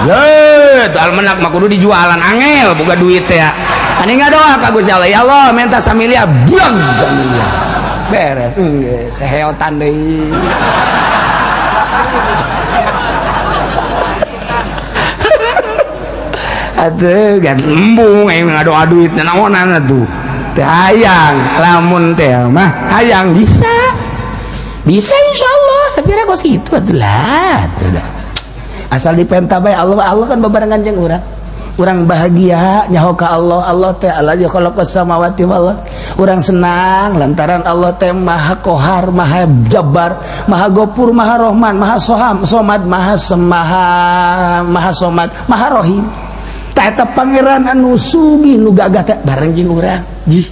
Ye, teu almenak mah kudu dijualan angel boga duit teh. Ani ngadoa ka Gusti Allah, ya Allah minta samiliar, buang samiliar. Beres, geus seheotan deui. Atuh gan embung aing ngadoa duit naonan atuh. Teh hayang, lamun teh mah hayang bisa. Bisa insyaallah, sapira kos kitu atuh lah atuh dah. Asal dipenta bae Allah, Allah kan babarengan jeung urang. Urang bahagia nyaho ka Allah, Allah teh allazi khalaqas samawati wal ard. Urang senang lantaran Allah teh Maha Kohar, Maha Jabbar, Maha Gopur, Maha Rahman, Maha Soham, Somad, Maha Semaha, Maha Somad, Maha Rahim. Tah eta pangeran anu sugih nu gagah teh bareng jeung urang. Jih.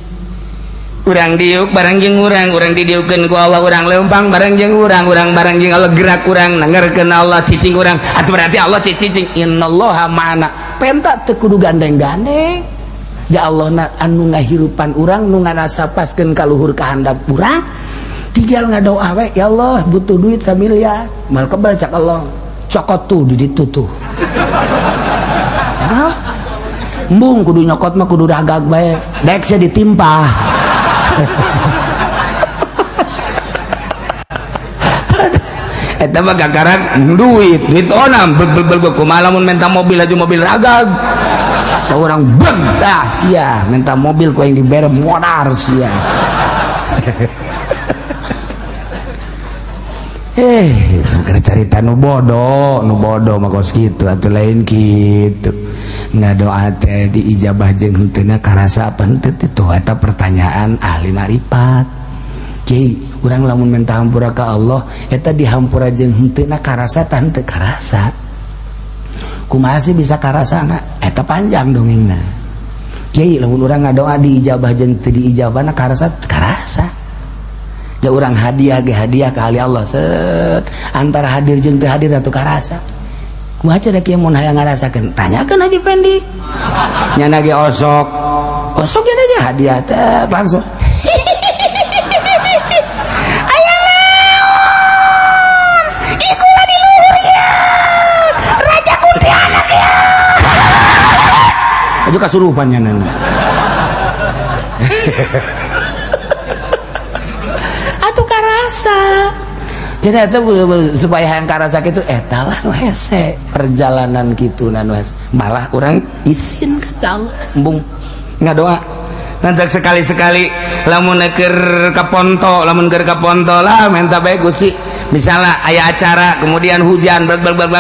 Urang diuk bareng jeung urang, urang didiukeun ku Allah, urang leumpang bareng jeung urang, urang bareng jeung Allah gerak urang nangarkeun Allah cicing urang. Atuh berarti Allah cicing innallaha ma'ana. Penta teu kudu gandeng-gandeng. Ja Allah na anu ngahirupan urang nu nganasapaskeun ka luhur kahandap urang. Tinggal ngadoa we, ya Allah butuh duit samiliar. Mal kebal cak Allah. Cokot tuh di ditu tuh. Embung kudu nyokot mah kudu ragag bae. Dek sia ditimpah. Eta mah gagaran duit, duit onam bel bel bel kumaha lamun minta mobil aja mobil ragag. Orang bentah sia minta mobil ku yang dibere modar sia. Keur carita nu bodoh mah kos kitu atuh lain kitu. Ngadoa teh diijabah jeung henteuna karasa apa henteu teh tuh eta pertanyaan ahli marifat. Kiai, urang lamun minta hampura ka Allah eta dihampura jeung henteuna karasa tah henteu karasa. Kumaha sih bisa karasana? Eta panjang dongengna. Kiai, lamun urang ngadoa diijabah jeung teu diijabahna karasa karasa. Ja urang hadiah ge hadiah ka ahli Allah set antara hadir jeung teu hadir atuh karasa. Kumaha da kieu mun hayang ngarasakeun? Tanyakeun Haji Pendi. Nyana ge osok. Osok ge aja hadiah teh langsung. Aya naon? Ikulah di luhur ya. Raja kuntilanak ya. Aju kasurupan nyana. Atuh karasa. Jadi itu supaya yang karasa gitu eta lah nu hese perjalanan kitu nu hese malah urang isin ka Allah embung ngadoa nanti sekali-sekali lamun keur ka ponto, lamun keur ka ponto lah minta bae Gusti misalnya aya acara kemudian hujan bel bel bel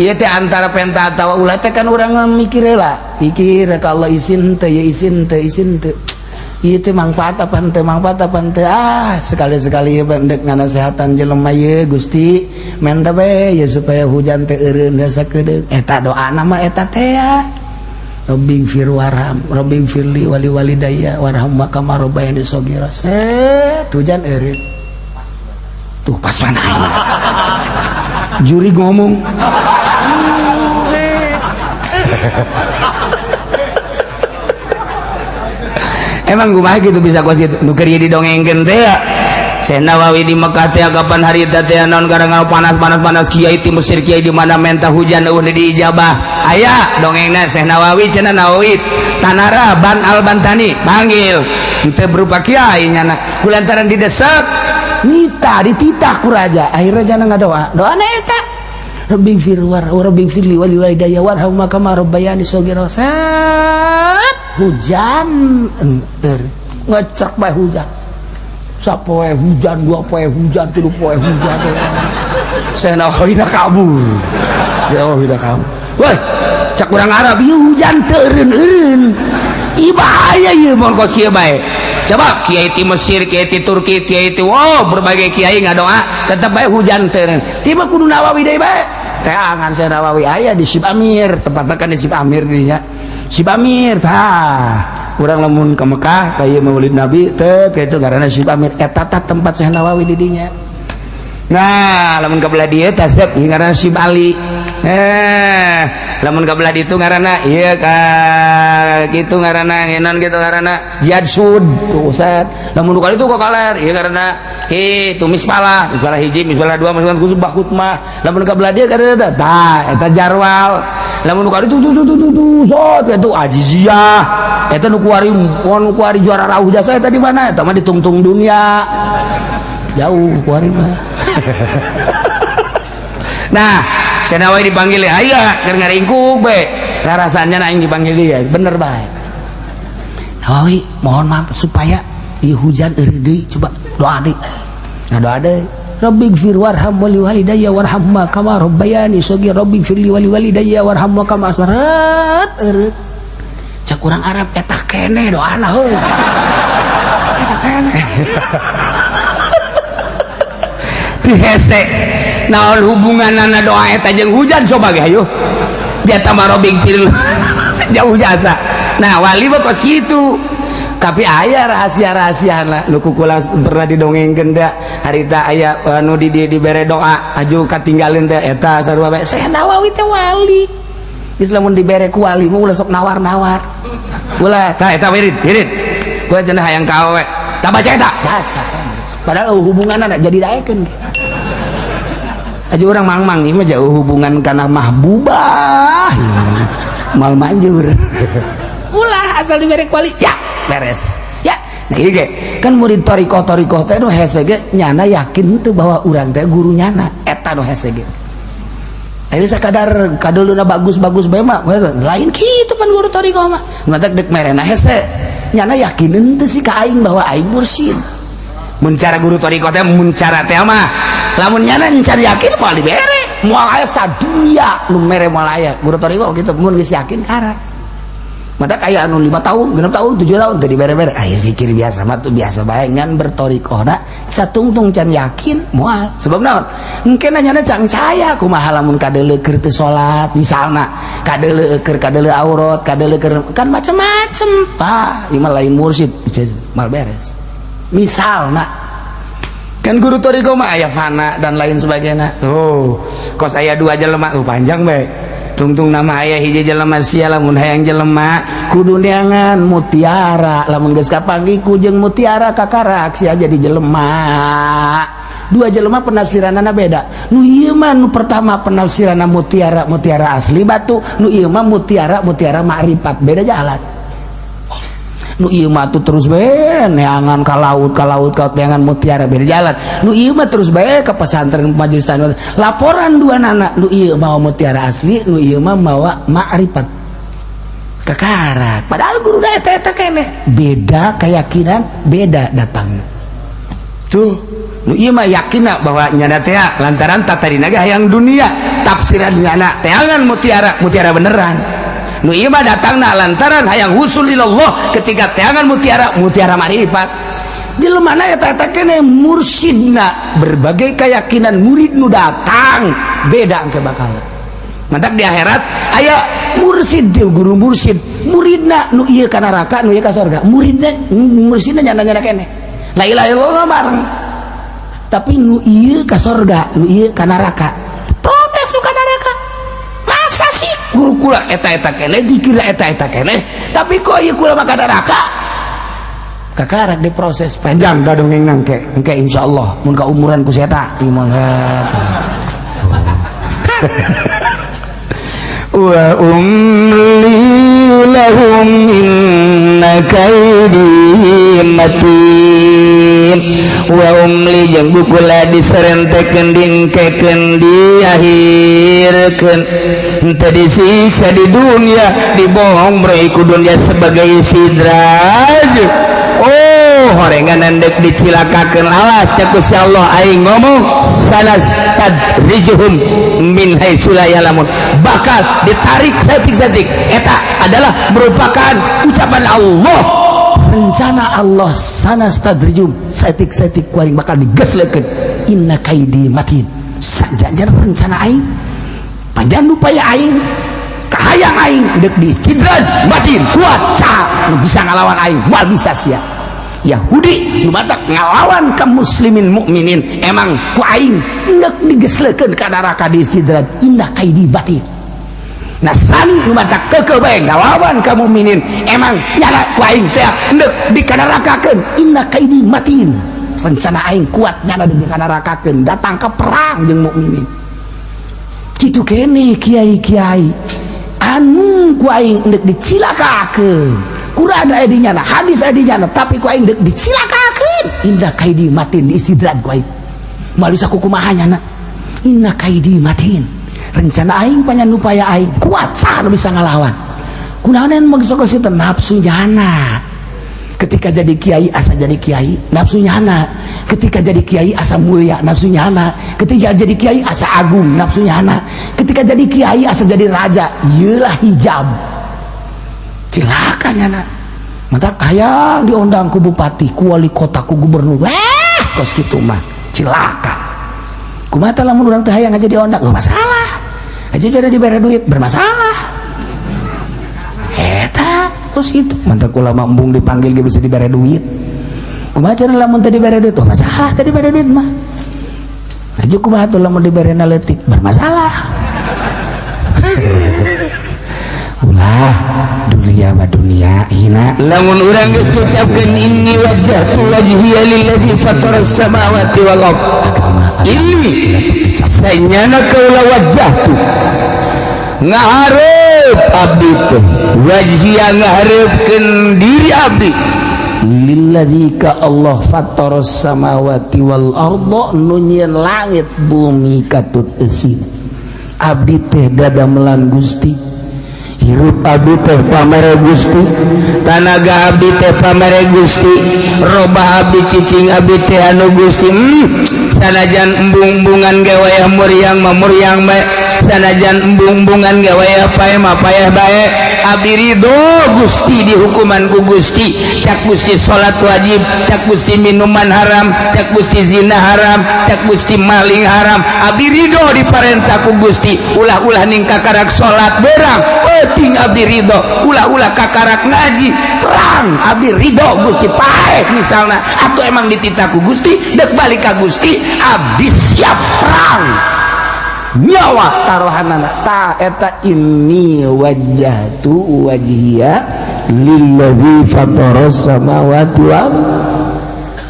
ieu teh antara penta atawa ulah teh kan urang mikir lah pikir ka Allah isin teh ya isin teh isin teh ieu teh mangfaat apa henteu mangfaat apa henteu ah sekali-sekali ieu endek nganasehatan jelema ieu Gusti menta bae ya supaya hujan teh eureun sakedeung eta doana mah eta teh ya Rabbi fir warham Rabbi firli wali walidayya warham kama rabbayani shaghira set hujan eureun tuh pas mana juri ngomong Emang kumaha gitu bisa kos gitu nu keur didongengkeun teh ya Syekh Nawawi di Mekah teh kapan hari teh naon gara-gara panas-panas-panas kiai ti Mesir kiai di mana menta hujan eueuh diijabah aya dongengna Syekh Nawawi cenah Nawawi Tanara Ban Al Bantani panggil henteu berupa kiai nyana kulantaran didesek nita dititah ku raja akhirnya jana ngadoa doana eta Rabbi fir war Rabbi firli wali walidayya warham kama rabbayani shaghira hujan enter ngecek bae hujan sapoe hujan dua poe hujan tilu poe hujan Syekh Nawawi kabur ya Allah kabur woi cak urang Arab ieu hujan teu eureun-eureun ieu bahaya ieu mun kos kieu bae Coba kiai ti Mesir, kiai ti Turki, kiai ti, wow, berbagai kiai ngadoa tetep bae hujan teu. Tiba kudu Nawawi deui bae. Teangan Syekh Nawawi aya di Syib Amir, tempatna kan di Syib Amir dinya. Syib Amir tah. Urang lamun ke Mekah ka ieu Maulid Nabi teh kitu ngaranna Syib Amir, eta tah tempat Syekh Nawawi di dinya. Nah, lamun ka belah dieu tah sep ngaranna Syib Ali. Lamun ka belah ditu ngaranna ieu ka kitu ngaranna ngenon kitu ngaranna Jihad Sud tuh Ustaz. Lamun ka ditu ka kaler ieu ngaranna kitu Mispalah, Mispalah hiji, Mispalah dua, Mispalah khusus Bakutmah. Lamun ka belah dieu ka tah eta Jarwal. Lamun ka ditu tuh tuh tuh tuh sot eta Aziziyah. Eta nu kuari nu kuari juara rauh jasa eta di mana? Eta mah di tungtung dunia. Jauh kuari mah. Nah, Senawa dipanggil ya, aya keur ngaringkuk be. Rasanya aing dipanggil dia, bener bae. Nawawi, mohon maaf supaya ieu hujan eureun deui, coba doa deui. Nah, doa deui. Rabbighfir warham wali walidayya warhamma kama rabbayani shaghira, rabbighfirli wali walidayya warhamma kama asmarat eureun. Cak urang Arab eta keneh doana heuh. Eta keneh. Dihese naon hubunganana doa eta jeung hujan coba ge hayu. Dia tambah robing tiril jauh jasa. Nah, wali mah kos kitu. Tapi aya rahasia-rahasiana nu kukula pernah didongengkeun teh harita aya anu di dibere doa aju katinggalin teh eta sarua bae. Syekh Nawawi teh wali. Geus lamun dibere ku wali mah ulah sok nawar-nawar. Ulah tah eta wirid, wirid. Gua cenah hayang ka awewe. Tah baca eta. Baca. Padahal hubunganna jadi daekeun. Aja orang mang-mang ini mah jauh hubungan karena mahbubah mal manjur. Ulah asal dibere kuali ya beres ya. Nah iya ge kan murid torikoh torikoh teh nu hese ge nyana yakin tuh bahwa urang teh guru nyana eta nu hese ge. Ini sakadar kaduluna bagus-bagus bae mah lain kitu pan guru torikoh mah ngatak dek merena hese nyana yakin henteu sih ka aing bahwa aing mursyid. Mun cara guru torikoh teh mun cara teh mah lamun nyana encan yakin moal dibere, moal aya sadunya nu mere moal aya. Guru torikoh gitu mun geus yakin karak mata kaya anu 5 tahun, 6 tahun, 7 tahun teu dibere-bere. Aya zikir biasa mah tuh biasa bae ngan bertorikohna satungtung can yakin moal. Sebab naon? Engke nyana can caya kumaha lamun kadeuleu keur teu salat misalna, kadeuleu keur kadeuleu aurat, kadeuleu keur kan macem-macem. Pak, ieu mah lain mursyid, mal beres. Misalna kan guru toriko mah aya fana dan lain sebagainya. Oh, kos aya dua jelema tuh panjang bae. Tungtung nama aya hiji jelema sia lamun hayang jelema kudu neangan mutiara, lamun geus kapanggih ku jeung mutiara kakarak sia jadi jelema. Dua jelema penafsiranana beda. Nu ieu mah nu pertama penafsiranna mutiara mutiara asli batu, nu ieu mah mutiara mutiara makrifat, beda jalan. Nu ieu mah tuh terus bae neangan ka laut ka laut ka neangan mutiara, beda jalan. Nu ieu mah terus bae ke pesantren majelis tanah. Laporan dua nana, nu ieu mawa mutiara asli, nu ieu mah mawa makrifat. Kakarak. Padahal guru da eta eta keneh. Beda keyakinan, beda datang. Tuh, nu ieu mah yakinna bahwa nyana teh lantaran tatadina ge hayang dunia, tafsiran nyana teangan mutiara, mutiara beneran. Nu ieu mah datangna lantaran hayang husul ilallah ketika teangan mutiara, mutiara marifat. Jelema eta eta keneh mursyidna berbagai keyakinan murid nu datang beda engke bakal. Mantak di akhirat aya mursyid guru mursyid, muridna nu ieu ka neraka, nu ieu ka surga. Muridna mursyidna nyana-nyana keneh. La ilaha illallah bareng. Tapi nu ieu ka surga, nu ieu ka neraka. Protes nu ka neraka. Masa sih guru kula eta-eta keneh, zikir eta-eta keneh, tapi kok ieu kula mah ka neraka? Kakarak diproses panjang da dongeng nangke. Engke insyaallah mun ka umuran ku eta ieu mah. Wa umli lahum inna kaidi matin. Wa umli jeung bukula diserentekeun dingkekeun diakhirkeun henteu disiksa di dunia, dibohong ku dunia sebagai sidraj. Oh, horengan endek dicilakakeun alas cek Gusti Allah aing ngomong sanas tadrijuhum min haitsu la ya'lamun, bakal ditarik saeutik-saeutik. Eta adalah merupakan ucapan Allah. Rencana Rencana Allah sanastadrijum, saeutik-saeutik ku aing bakal digeslekeun. Inna kaidi matin, sajanjan rencana aing, panjang upaya aing, kahayang aing dek di istidraj matin, kuat saha nu bisa ngalawan aing? Moal bisa sia Yahudi nu matak ngalawan ka muslimin mukminin. Emang ku aing endek digeslekeun ka neraka, di istidraj. Inna kaidi matin. Nasrani nu matak keukeuh bae ngalawan ka mukminin, emang nyana ku aing teh endek dikanarakakeun. Inna kaidi matin, rencana aing kuat, nyana dikanarakakeun, datang ke perang jeung mukminin. Kitu kene kiai-kiai anu ku aing endek dicilakakeun. Quran aya di nyana, hadis aya di nyana, tapi ku aing dek dicilakakeun. Inna kaidi matin, di istidraj ku aing, moal bisa kukumaha nyana. Inna kaidi matin, rencana aing, panyan upaya aing kuat, saha nu bisa ngalawan? Kunaon maksud situ? Nafsu nyana. Ketika jadi kiai asa jadi kiai, nafsu nyana. Ketika jadi kiai asa mulia, nafsu nyana. Ketika jadi kiai asa agung, nafsu nyana. Ketika jadi kiai asa jadi raja. Iyalah hijab, cilaka nyana. Mata hayang diundang ku bupati, ku wali kota, ku gubernur. Wah, kos kitu mah cilaka. Kumaha lamun urang teh hayang aja diundang? Oh, masalah aja cara diberi duit bermasalah. Eta terus itu mantap ulama embung dipanggil ge bisa diberi duit. Kumaha cara lamun teu diberi duit? Oh, masalah teu diberi duit mah. Aja kumaha tuh lamun diberi leutik? Bermasalah. Ulah, dunia mah dunia hina. Lamun urang geus ngucapkeun inni wajjahtu wajhiya lilladzi fataras samawati wal ard, agama. Ini sanyana kaula wajjahtu, ngahareup abdi teh, wajhiya ngahareupkeun diri abdi. Lilladzi ka Allah, fataras samawati wal arda, nu nyieun langit bumi katut eusi. Abdi teh dadamelan Gusti. Hirup abdi teh pamere Gusti, tanaga abdi teh pamere Gusti, robah abdi, cicing abdi teh anu Gusti. Sanajan embung-embungan ge wayah muriang mah muriang bae, sanajan embung-embungan ge wayah paeh mah paeh bae, abdi ridho Gusti dihukuman ku Gusti. Cak Gusti salat wajib, cak Gusti minuman haram, cak Gusti zina haram, cak Gusti maling haram, abdi ridho diparentah ku Gusti. Ulah-ulah ning kakarak salat berang penting, abdi ridho. Ulah-ulah kakarak ngaji perang, abdi ridho Gusti. Paeh misalnya atau emang dititah ku Gusti dek balik ka Gusti, abdi siap perang, nyawa taruhanana. Ta eta inni wajjahtu wajhiya lilladzi fataras samawati wal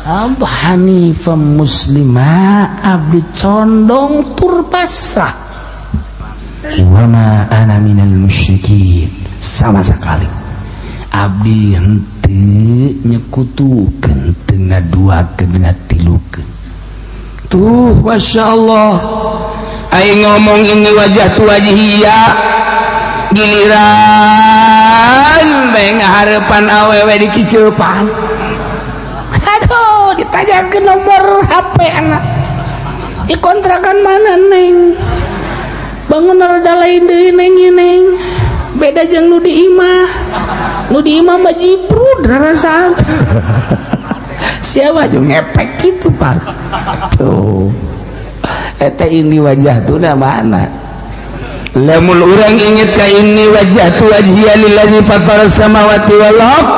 ardh hanifan muslima, abdi condong tur pasrah. Wa ma ana minal musyrikin, sama sekali abdi henteu nyekutukeun, teu ngaduakeun, ngatilukeun. Tuh, Masya Allah. Aing ngomong inni wajjahtu wajhiya, giliran bae ngaharepan awewe dikiceupan. Aduh, ditanyakeun nomor HP anak di kontrakan mana, neng? Bangun rada lain deui, neng, neng, beda jeung nu di imah. Nu di imah mah jiprud rarasaan. Siapa jeung ngepek gitu, Pak? Tuh, eta inni wajjahtu na mana? Lamun urang inget ka inni wajjahtu wajhiya lillazi fataras samawati wal ard,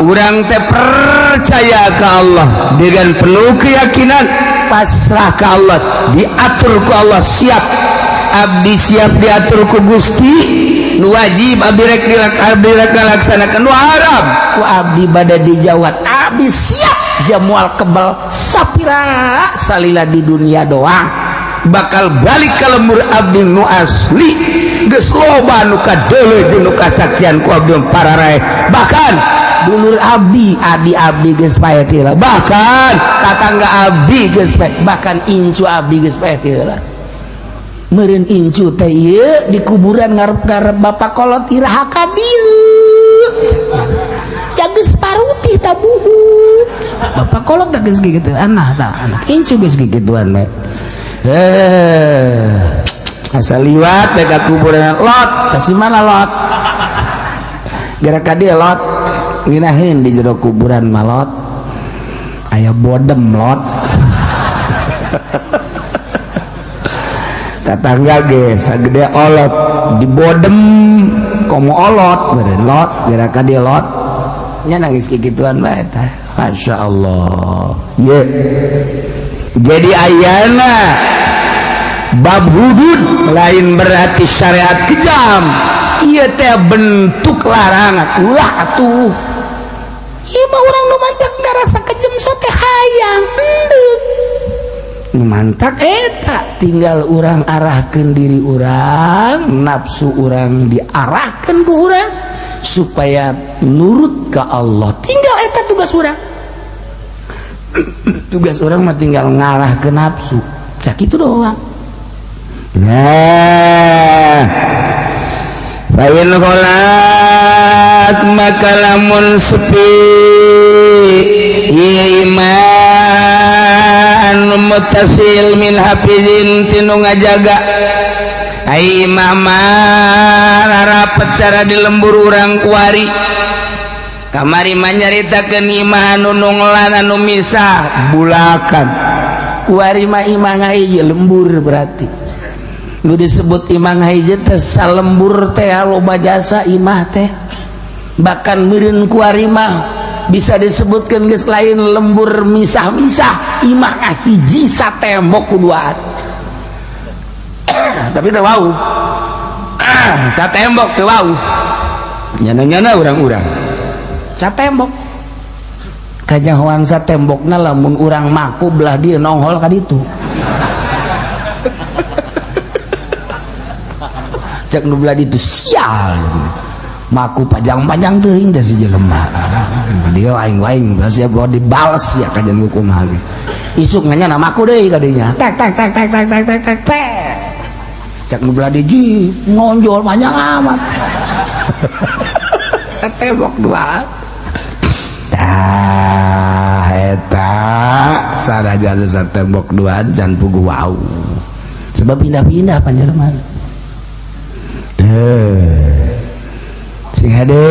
urang teh percaya ke Allah dengan penuh keyakinan, pasrah ke Allah, diatur ku Allah. Siap, abdi siap diatur ku Gusti. Nu wajib abdi rek abdi rek ngalaksanakeun, nu haram ku abdi bada dijawat, abdi siap jamual kebal sapira salila di dunia doang. Bakal balik ke lembur abdi nu asli. Geus loba nu kadeuleu jeung nu kasaksian ku abdi pararae, bahkan dulur abdi, adi abdi geus paeh ti heula, bahkan tatangga abdi geus paeh, bahkan incu abdi geus paeh ti heula. Meureun incu teh ieu di kuburan ngarep-ngarep bapak kolot, iraha ka dieu? Geus parutih ta buhut bapak kolot teh, geus kitu anak tah, anak incu geus kikituan we. Eh, asal liwat teh ka kuburan lot. Kasih mana lot? Gerak ka dieu lot. Nginaheun di jero kuburan malot aya bodem lot. Tetangga ge sagede olot di bodem komo olot beureun lot geura ka dieu lot nya nangis kikituan bae tah. Masya Allah. Ye. Jadi ayana bab hudud lain berarti syariat kejam, ieu teh bentuk larangan ulah atuh. Ieu mah urang nu mantak ngarasa kejem sote hayang endek. Nu mantak eta tinggal urang arahkeun diri urang, nafsu urang diarahkeun ku urang supaya nurut ke Allah. Tinggal eta tugas urang. Tugas urang mah tinggal ngarah ke nafsu. Sakitu doang. Nah, Fain kholat maka lamun sepi iman mutasil min hafizin tinu ngajaga ai imama rapet cara di lembur urang kuari kamari manyaritakeun imah anu nunglan anu misah bulakan kuari mah imah ngahiji lembur berarti nu disebut imah ngahiji teh salembur teh loba jasa imah teh bahkan meureun kuari mah bisa disebutkan geus lain lembur misah-misah imah ngahiji satembok ku duaan tapi teu wau satembok teu wau nyana-nyana urang-urang satembok kanyahoan satembokna lamun urang maku belah dieu nonghol ka ditu. Cek nu belah ditu sial maku panjang-panjang teuing teh si jelema dia aing-aing siap bawa dibales ya kajian kumaha ge isuk nganya maku deui kadinya tek tek tek tek tek tek tek tek tek cek nu belah di nonjol panjang amat. Satembok dua tah eta sanajan satembok dua can puguh wau sebab pindah-pindah panjelema sing hade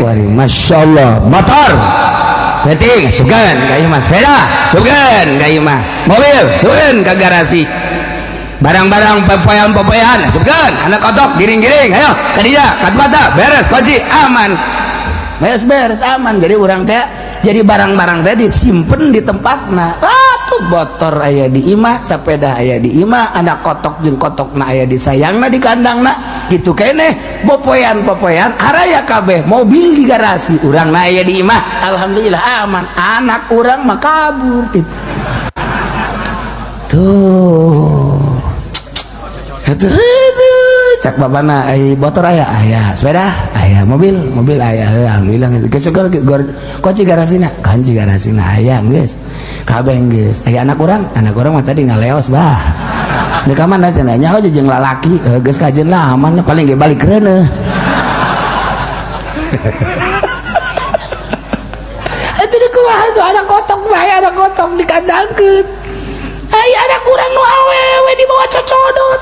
wari Masya Allah motor penting sugan ka ieu mah sepeda sugan ka ieu mah mobil sugan ka garasi barang-barang pepoyan-pepoyan sugan anak kotok giring-giring ayo ka dieu ka mata beres kunci aman beres-beres aman. Jadi urang teh jadi barang-barang teh disimpen di tempatna. Tuh motor aya di imah, sepeda aya di imah, anak kotok jeung kotokna aya di sayangna di kandangna gitu keneh popoyan-popoyan araya kabeh mobil di garasi urangna aya di imah alhamdulillah aman anak urang mah kabur tip. Tuh cak bapana ai motor aya aya sepeda aya mobil mobil aya alhamdulillah geus kunci garasina kunci garasina aya geus kabeh geus aya anak urang mah tadi ngaleos bah di ka mana cenah nyaho jeung lalaki geus kajeun lah aman paling ge balik reuneuh. Eta di kumaha tuh anak kotok bae anak kotok dikandangkeun ai anak urang nu awewe dibawa cocodot.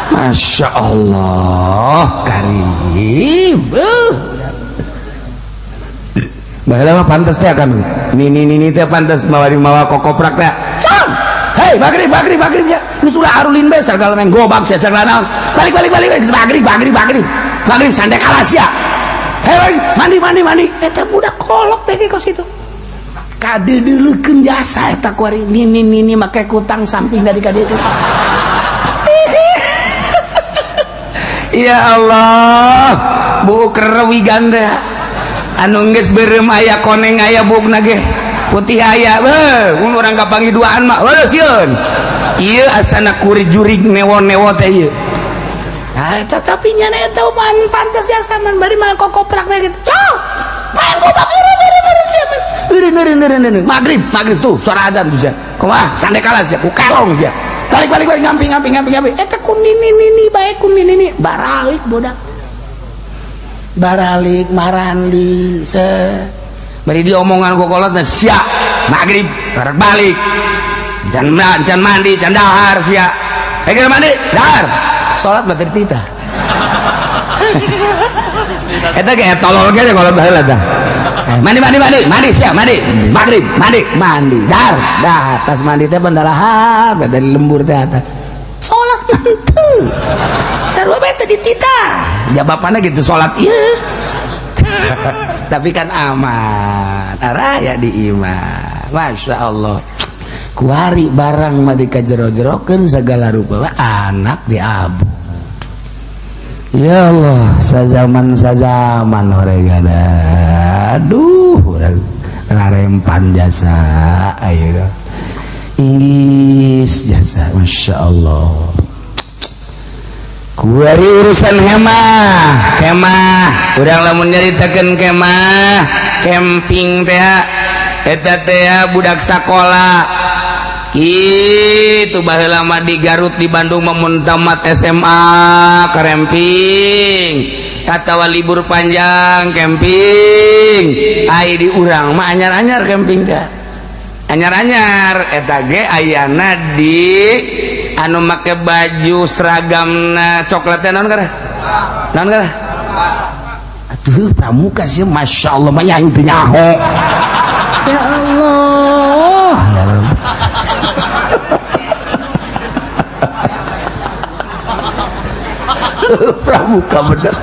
Masya Allah karim. Baheula mah pantes teh kan nini-nini teh pantes mawa mawa kokoprak teh. Cam. Hei, magrib magrib magrib ya. Geus ulah arulin bae sagala main gobak sia sagala naon. Balik balik balik geus magrib magrib magrib. Magrib sandek kalah sia. Hei, mandi mandi mandi. Eta budak kolok teh kos kitu. Kadeudeulekeun jasa eta kuari nini-nini make kutang samping dari ka dieu. Ya Allah, buuk rewi ganda. Anu geus beureum aya koneng aya buukna ge. Putih aya, beuh, mun urang kapanggih duaan mah, heuh sieun. Ieu asana kuri jurig newo-newo teh ieu. Nah, tetapi nyana eta mah pantes jasa man bari mah kokoprak teh gitu. Cok. Main gobak eureun sia man. Eureun eureun eureun eureun. Magrib, magrib tuh suara azan bisa. Kumaha? Sande kalah sia, ku kalong sia. Balik balik balik ngamping ngamping ngamping ngamping. Eta ku nini nini bae ku nini nini baralik bodak. Baralik marandi se bari diomongan ku kolotna sia magrib karek balik. Can can mandi, can dahar sia. Hei mandi, dahar. Salat bater tita. Eta ge tolol ge kalau baheula tah. Mandi mandi mandi mandi sia mandi maghrib mandi mandi dar dah tas mandi teh pendalahar dari lembur teh atas Salat henteu. Sarua bae teh dititah. Jawabannya gitu, salat ieu. Tapi kan aman araya di imah. Masya Allah, kuari barang mah dikajero-jerokeun segala rupa, anak diabu. Ya Allah, sazaman sazaman horegana. Aduh, urang ngarempan jasa ayo Inggris jasa. Masya Allah, kuari urusan kemah kemah, urang lamun nyaritakeun kemah camping teh, eta teh budak sakola itu baheula mah di Garut, di Bandung mah, mun tamat SMA camping atawa libur panjang camping. Ai di urang mah anyar-anyar camping teh, anyar-anyar. Eta ge ayana di anu make baju seragamna coklat teh, naon karah, naon karah? Atuh pramuka sih. Masya Allah, mah aing teu nyaho. Ya Allah, ya Allah. Pramuka bener,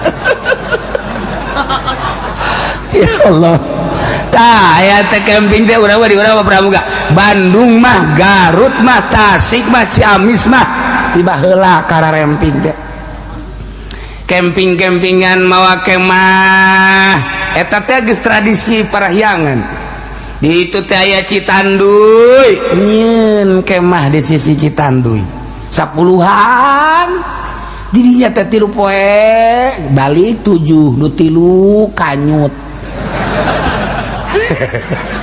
ya Allah. Tah aya teh camping teh urang mah, di urang mah pramuka. Bandung mah, Garut mah, Tasik mah, Ciamis mah tiba heula kararemping teh, camping-campingan mawa kemah. Eta teh geus tradisi parahyangan. Di itu teh aya Citanduy, Nyieun kemah di sisi Citanduy sapuluhan, dirinya teh 3 poe balik 7, nu 3 kanyut.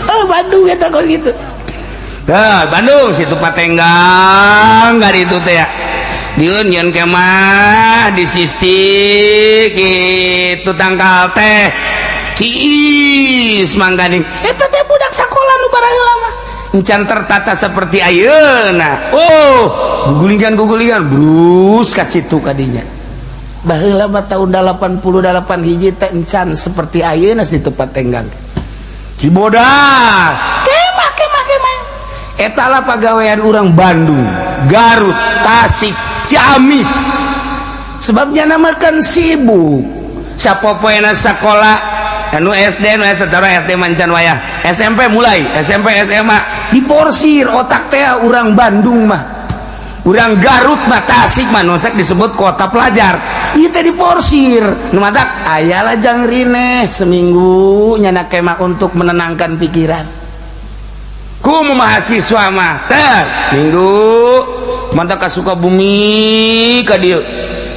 Oh, Bandung eta kok gitu. Tah, Bandung situ Patenggang gari itu teh ya. Diun nyeun kemah di sisi kitu tangkal teh ciis mangganing. Eta teh budak sakola nu baraheula mah. Encan tertata seperti ayeuna. Oh, gugulingan gugulingan brus ka situ kadinya. Baheula mah tahun 88 hiji teh encan seperti ayeuna situ Patenggang. Cibodas. Kemah kemah kemah. Eta lah pagawean urang Bandung, Garut, Tasik, Ciamis. Sebabnya nama kan sibuk. Sapopoena sakola anu SD, anu SD, SD mancan wayah SMP, mulai SMP SMA diporsir otak teh urang Bandung mah, urang Garut mah, Tasik mah, nosek disebut kota pelajar. Ieu teh diporsir. Nu matak aya lah jang rine seminggu nyana kemah untuk menenangkan pikiran. Kumu mahasiswa mah teh minggu mantap ka Sukabumi, ka dieu,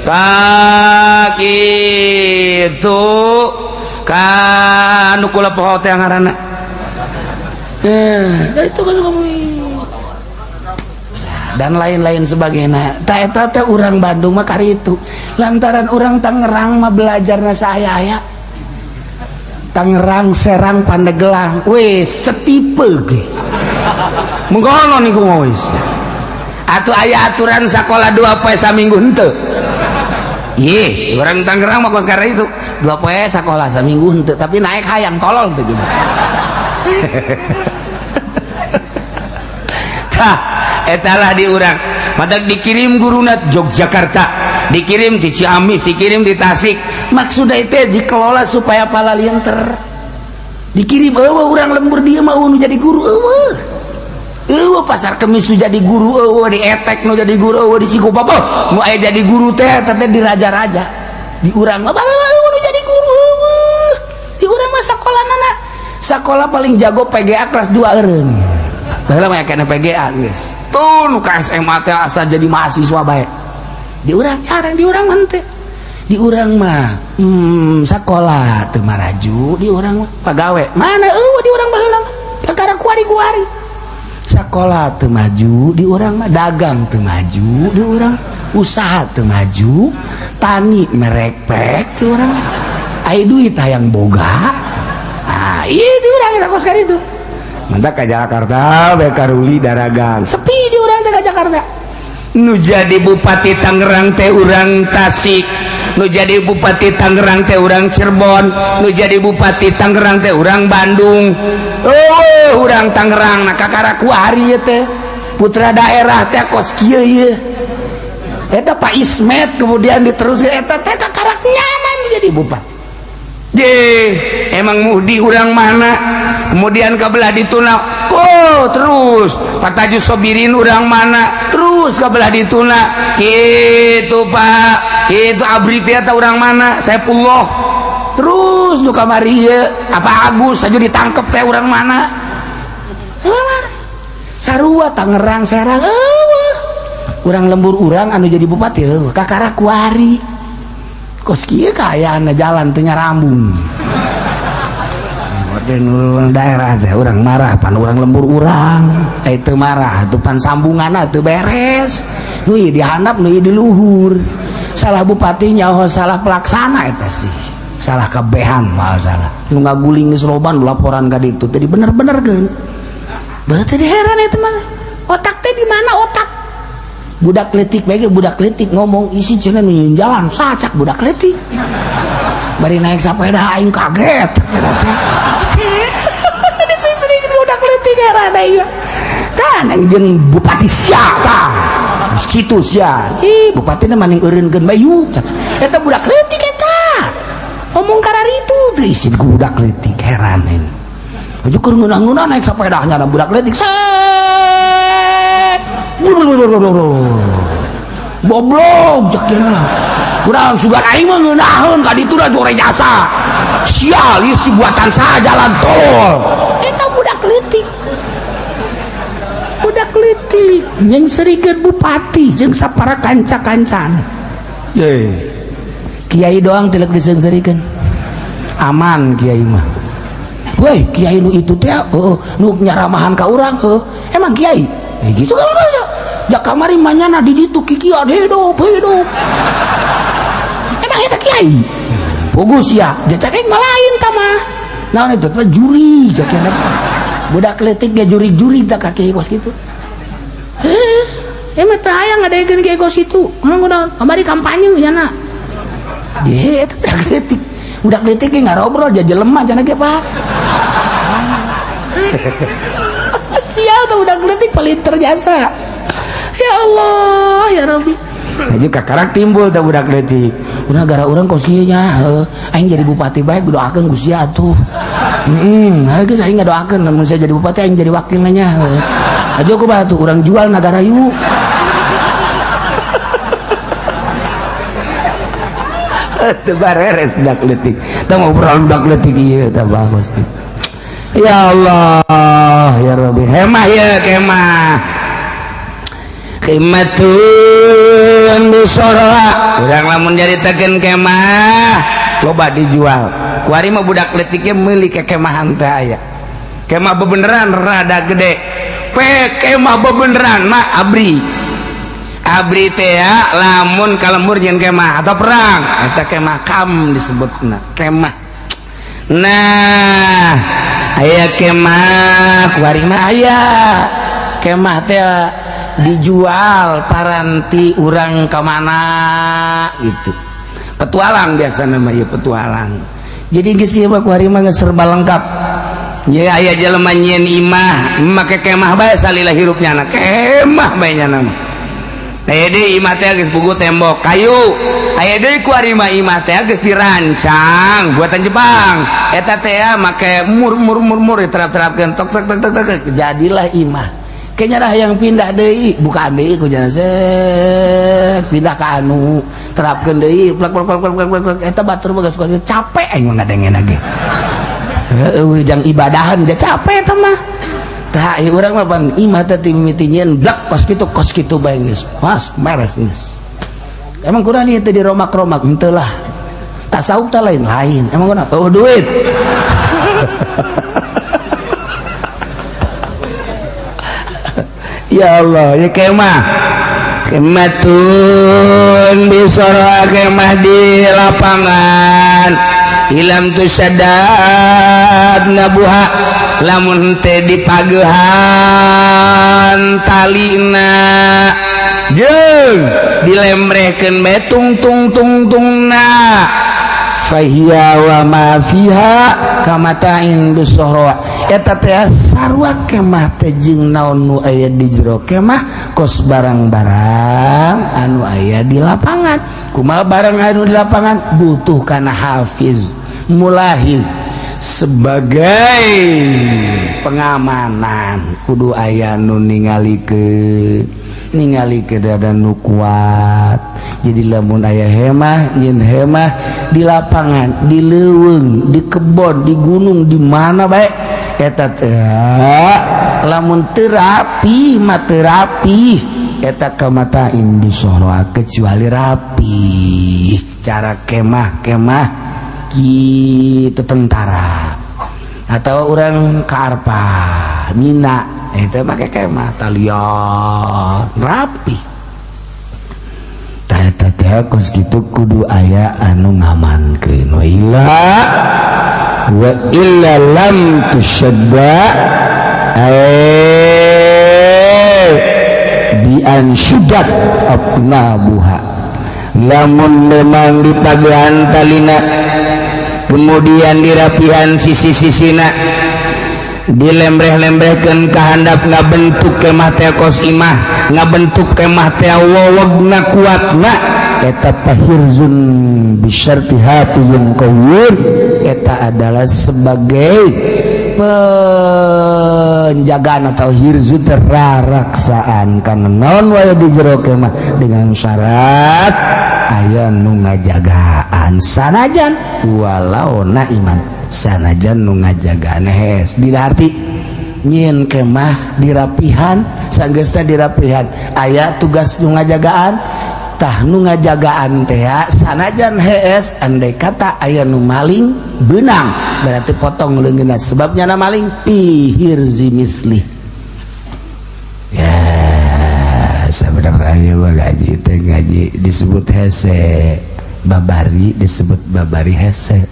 ka kitu, ka nu kula poho teh ngaranna. Itu ka Sukabumi dan lain-lain sebagainya. Ta eta teh urang Bandung mah karitu. Lantaran urang Tangerang mah belajarna saaya-aya. Tangerang, Serang, Pandeglang wis setipe ge. Mengkono niku wis. Atuh aya aturan sakola 2 poe saminggu henteu? Ih, orang Tangerang mah kos karena itu. 2 poe sakola saminggu henteu, tapi naik hayang tolol teu gitu. Tah, etalah di urang. Matak dikirim guruna Yogyakarta, dikirim di Ciamis, dikirim di Tasik. Maksudnya itu dikelola supaya palalienter. Dikirim eueuh urang lembur dia mah nu jadi guru eueuh. Eueuh pasar kemis nu jadi guru eueuh, di Etek nu jadi guru eueuh, di Cikupa nu aya jadi guru teh eta teh di raja-raja. Di urang mah baheula eueuh nu jadi guru eueuh. Di urang mah sakolanana sakola paling jago PGA kelas 2 eureun. Baheula mah kena PGA geus. Tuh nu ka SMA teh asa jadi mahasiswa bae. Di urang jarang, di urang mah teh. Di urang mah sakola teu maraju, di urang mah pagawe. Mana eueuh di urang baheula mah. Perkara kuari-kuari. Sakola teu maju di urang mah, dagang teu maju di urang, usaha teu maju, tani merekpek di urang. Ai duit hayang boga. Ah, ieu di urang eta kos itu. Mantap ka Jakarta bae karuli daragang. Sepi di urang teh ka Jakarta. Nu jadi Bupati Tangerang teh urang Tasik. Nu jadi Bupati Tangerang teh urang Cirebon, nu jadi Bupati Tangerang teh urang Bandung. Oh, urang Tangerang nah kakara kuari ieu teh. Putra daerah teh kos kieu ieu. Eta Pak Ismet kemudian diteruskan eta teh kakarak nyaman jadi bupati. Je, emang Muhdi urang mana? Kemudian kebelah dituna, oh terus Pak Taju Sobirin urang mana? Terus kebelah dituna, gitu Pak, itu Abri teh eta urang mana? Saipullah. Terus nu kamari ieu, apa Agus aja ditangkep teh urang mana? Urang mana? Sarua Tangerang Serang, eueuh. Urang lembur urang anu jadi bupati eueuh, kakara kuari. Kos kieu kaayaan jalan teu nyarambung. Daerah teh urang marah pan urang lembur urang, eh teu marah tuh pan sambunganna teu beres. Nu ieu dihandap nu ieu di luhur. Salah bupatinya oh salah pelaksana eta sih. Salah kabehan mah salah. Nu ngaguling geus loba nu laporan ka ditu teh bener-benerkeun. Berarti heran eta mah. Otak teh di mana otak? Budak letik bae budak letik ngomong isi cenah nu jalan sacak budak letik. Bari naik sepeda aing kaget eta teh. Diseuseurikeun budak letik heran aing. Tah jeung bupati sia tah. Geus kitu sia. Ih bupatina maning eureunkeun bae yuk. Eta budak letik eta. Ngomong kararitu teh isi budak letik heran aing. Aja keur ngeunah-ngeunah naik sepedanya da budak letik. Set. Goblok cek kira. Urang sugan aing mah ngeunaheun ka ditu da jore jasa. Sial ieu si buatan saha jalan tolol. Eta budak leutik. Budak leutik nyengserikeun bupati jeung sapara kanca-kancana. Ye. Kiai doang tilek diseungseurikeun. Aman kiai mah. Woi, kiai nu itu teh heuh nu nyaramahan ka urang heuh. Emang kiai? Gitu kan masa. Ya kamari manyana di ditu kikian hidup hidup. Emang eta kiai? Pugus ya, jacak aing mah lain tah mah. Naon itu teh juri cak budak leutik ge juri-juri tah ka kiai kos kitu. Heh, emang teh hayang ngadegeun kiai kos itu. Emang kunaon? Kamari kampanye nya. Ge eta budak leutik. Budak leutik ge ngarobrol jajelema cenah ge Pak. Sial tuh budak leutik paling terjasa. Ya Allah, ya Rabbi. Jadi kakarak timbul teh budak leutik. Udah gara urang kos kieu nya, heuh, aing jadi bupati bae doakeun ku sia atuh. Heeh, geus aing ngadoakeun lamun saya jadi bupati aing jadi wakilna nya. Aja ku batu urang jual nagara yuk. Teu bareres budak leutik. Teu ngobrol budak leutik ieu teh bagus. Ya Allah, ya Rabbi. Hemah ya kemah. Qimatun bisoroa. Urang lamun nyaritakeun kemah loba dijual. Kuari mah budak leutiknya meuli ke kemahan teh aya. Kemah bebeneran rada gede. Pe kemah bebeneran mah abri. Abri teh lamun ka lembur nyeun kemah atau perang eta kemah kam disebutna kemah. Nah, aya kemah kuari mah aya. Kemah teh dijual paranti urang ka mana gitu. Petualang biasa nama ieu petualang. Jadi geus ieu mah kuari mah geus serba lengkap. Ye aya jelema nyieun imah, make kemah bae salila hirupnya na kemah bae nya nama. Aya deui imah teh geus bugu tembok kayu. Aya deui kuari mah imah teh geus dirancang buatan Jepang. Eta teh make mur mur mur mur diterap-terapkeun tok tok tok tok tok jadilah imah. Kayaknya dah yang pindah deui, bukan deui ku jalan set pindah ka anu terapkeun deui plak plak plak plak plak plak eta batur mah geus capek aing mah ngadengena ge. Heueuh jang ibadahan ge capek eta mah. Tah ieu urang mah pan imah teh mimiti nyieun blak kos kitu bae geus. Pas beres geus. Emang kurang ieu teh diromak-romak henteu lah. Tasawuf teh lain-lain. Emang kunaon? Oh duit. Ya Allah, ya kemah. Kematun bisoroa kemah di lapangan. Ilam tusadad nabuha lamun teh dipagehan talina. jeung dilembrehkeun bae tungtung tungtungna fahiya wa ma fiha kamata'in bisahra eta teh sarua kemah teh jeung naon nu aya di jero kemah kos barang-barang anu aya di lapangan. Kumaha barang anu di lapangan butuh kana hafiz mulahiz sebagai pengamanan, kudu aya nu ningali ke ningali keadaan nu kuat. Jadi lamun aya hemah, nyin hemah di lapangan, di leuweung, di kebon, di gunung, di mana bae, eta teh lamun teu rapi mah teu rapi, eta kamata'in bisahra, kecuali rapi cara kemah-kemah gitu tentara atau orang ke Arfah, Mina, itu pakai kemah talian rapi. Tah eta teh kos kitu kudu aya anu ngamankeun. Wa illa, wa illa lam tushadda bi an syuddat abnabuha. Lamun memang dipagean talina, kemudian dirapihan sisi-sisina, dilembreh-lembrehkeun ka handap, ngabentuk kemah teh kos imah, ngabentuk kemah teh wowogna kuatna, eta pahirzun bisyarti hafizun qawiyyun, eta adalah sebagai penjagaan atau hirzu teraraksaan karena naon wae di jero kemah dengan syarat aya nu ngajagaan, sanajan walau naiman, sanajan nu ngajagaan hees. Dina arti nyieun kemah dirapihan, sanggeusna dirapihan aya tugas nu ngajagaan. Tah, nu ngajagaan teh sanajan hees, andai kata aya nu maling benang, berarti potong leungeunna, sebabnya na maling fi hirzi misli. Ya, sebenarnya mah ngaji teh ngaji disebut hese babari, disebut babari hese.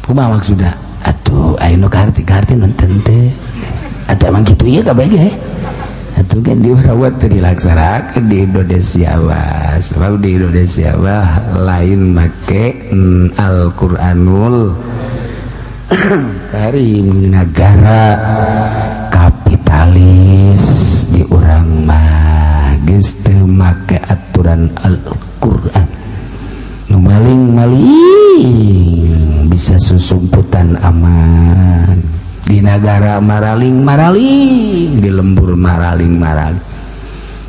Kumaha maksudna atuh? Aya nu kaharti kaharti nonton teh atau emang gitu ya kabeh ge. Atuh kan dirawat teh dilaksanakan di Indonesia mah, sebab di Indonesia mah lain make Al-Qur'anul Karim, negara kapitalis di urang mah geus teu make aturan Al-Qur'an. Nu maling-maling bisa susumputan aman di negara, maraling maraling di lembur, maraling maraling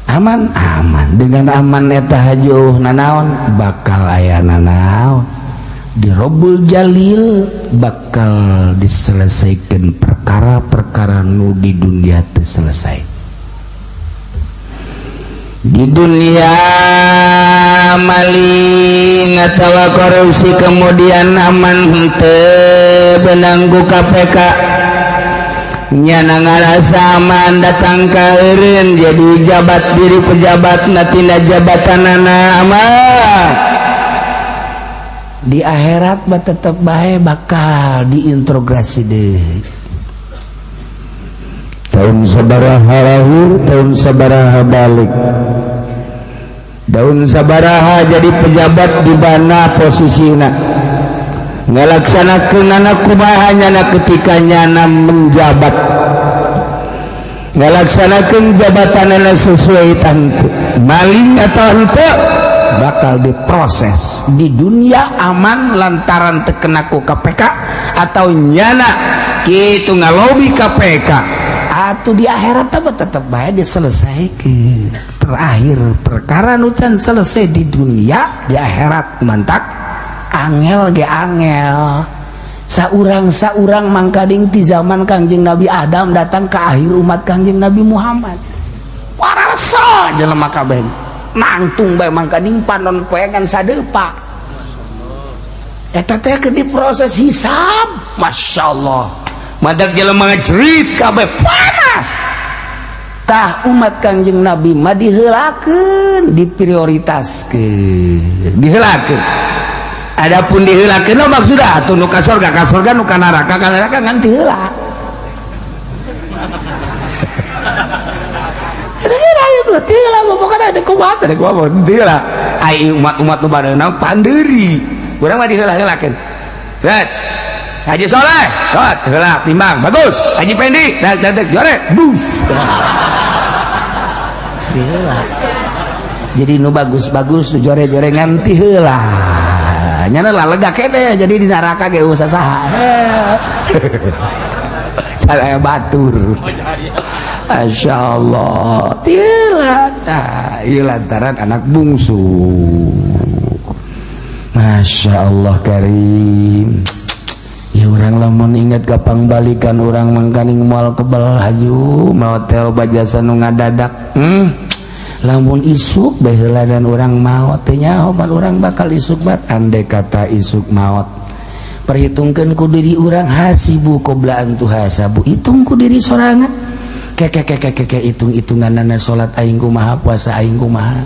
aman aman. Dengan aman eta hajuh nanaon bakal aya nanaon di Robul Jalil, bakal diselesaikan perkara-perkara nu di dunia teu selesai. Di dunia maling atau korupsi kemudian aman henteu benang ku KPK, nyana ngarasa aman, datang ka eureun jadi jabat diri pejabat na tina jabatanana aman. Di akhirat mah tetep bae bakal diinterogasi deh. Tahun sabaraha lahir, tahun sabaraha balik, tahun sabaraha jadi pejabat, di mana posisina, ngalaksanakeun anak kumaha nyana ketika nyana menjabat, ngalaksanakeun jabatanana sesuai tante, maling atau henteu bakal diproses. Di dunia aman lantaran terkena ku KPK atau nyana gitu ngalobi KPK atau di akhirat apa tetap baik diselesaikan. Terakhir perkara nu can selesai di dunia, di akhirat mantak angel ge angel. Saurang saurang mangkading ti zaman Kangjeng Nabi Adam datang ke akhir umat Kangjeng Nabi Muhammad, warasa jelema kabeh nangtung bae mangkading panon poe ngan sadepa. Eta teh keur diproses hisab. Masya Allah, madak jelema ngajerit kabeh panas. Tah, umat Kangjeng Nabi mah diheulakeun, diprioritaskeun, diheulakeun. Adapun diheulakeun mah maksudna atuh nu ka sorga ka sorga, nu ka neraka ka neraka, ngan diheula. Teu lah, pokokna ada kumaha, ada kumaha, teu lah. Ai umat-umat nu bareunang pandeuri. Urang mah diheula-heulakeun. Lihat. Haji Soleh, lihat, heula timbang, bagus. Haji Pendi, dak dak jore, buf. Teu lah. Jadi nu bagus-bagus nu jore-jorengan ti heula. Nyana lah lega kene, jadi di neraka ge usah saha. Cara batur. Masya Allah, tila, iya lantaran anak bungsu. Masya Allah karim. Ya orang lamun ingat kapangbalikan orang mangkaning moal kebal haju maot teh bajasa nu ngadadak. Lamun isuk baheula dan urang maot teh nyaho pan urang bakal isuk bat, andai kata isuk maot. Perhitungkeun ku diri urang, hasibu qabla an tuhasabu, hitung ku diri sorangan. Keke keke keke, hitung-hitunganana salat aing kumaha, puasa aing kumaha,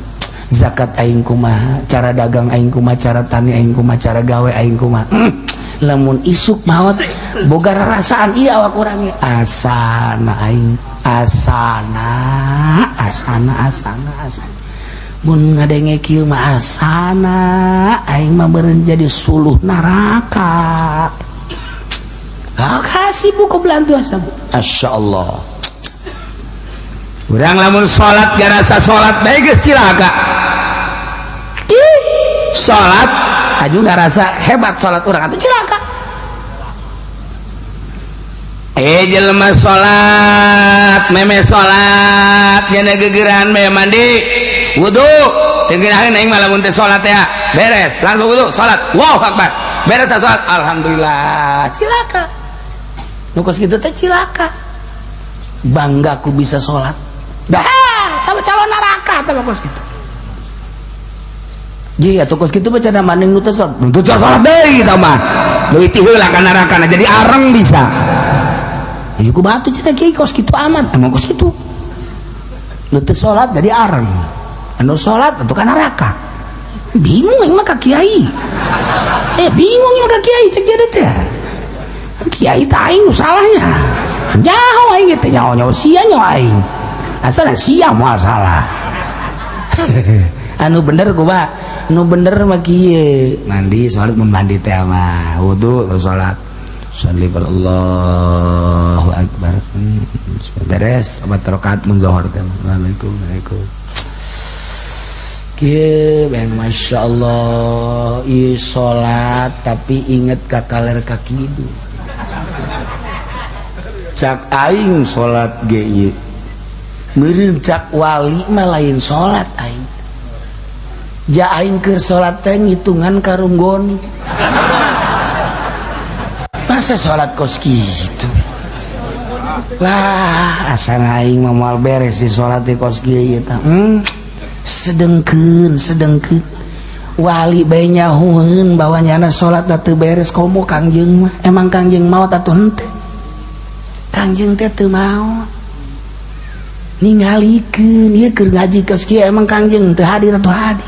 zakat aing kumaha, cara dagang aing kumaha, cara tani aing kumaha, cara gawe aing kumaha. Lamun isuk maot boga rarasaan ieu awak urang, asana aing, asana, asana, asana, asana. Mun ngadenge kieu mah asana aing mah meureun jadi suluh neraka. Ah, hasibu qabla an tuhasabu. Masya Allah. Urang lamun salat garasa salat bae geus cilaka. Ih, salat aju ngarasa hebat salat urang atuh cilaka. Eh, jelema salat, meme salat, nyana gegeran meme mandi, wudu, teu geunaheun aing mah lamun teh salat ya. Beres, langsung wudu, salat. Allahu akbar. Beres salat, alhamdulillah. Cilaka. Nu kos kitu teh cilaka. Bangga ku bisa salat. Dah, tambah calon neraka tambah kos kitu. Ji, atuh kos kitu mah cenah maning nu teu salat. Nu teu salat deui tah mah. Leuwih ti heula ka neraka jadi areng bisa. Ieu ku batu cenah kiai kos kitu amat. Emang kos kitu. Nu teu salat jadi areng. Anu salat atuh ka neraka. Bingung aing mah ka kiai. Eh, bingung aing mah ka kiai cek dia teh. Kiai teh aing nu salahnya. Jauh aing teh nyaho-nyaho sia nyaho aing. Asal sia moal salah. Anu bener kumaha? Nu bener mah kieu. Mandi salat, mun mandi teh mah wudu salat. Sholli, Allahu akbar. Beres opat rakaat mun zuhur teh. Assalamualaikum, Waalaikum. Kieu bang, Masya Allah, ieu salat tapi inget ka kaler ka kidul. Cak aing salat ge ieu. Meureun cak wali mah lain salat aing. Ja aing keur salat teh ngitungan karunggon. Masa salat kos kitu? Lah, asa aing mah moal beres di salat di kos kieu ieu tah. Sedengkeun, sedengkeun. Wali bae nyahueun bahwa nyana salat teu beres komo Kangjeng mah. Emang Kangjeng maot atuh henteu? Kangjeng teh teu maot. Ningalikeun ieu keur ngaji kos kieu, emang Kangjeng teu hadir atuh hadir.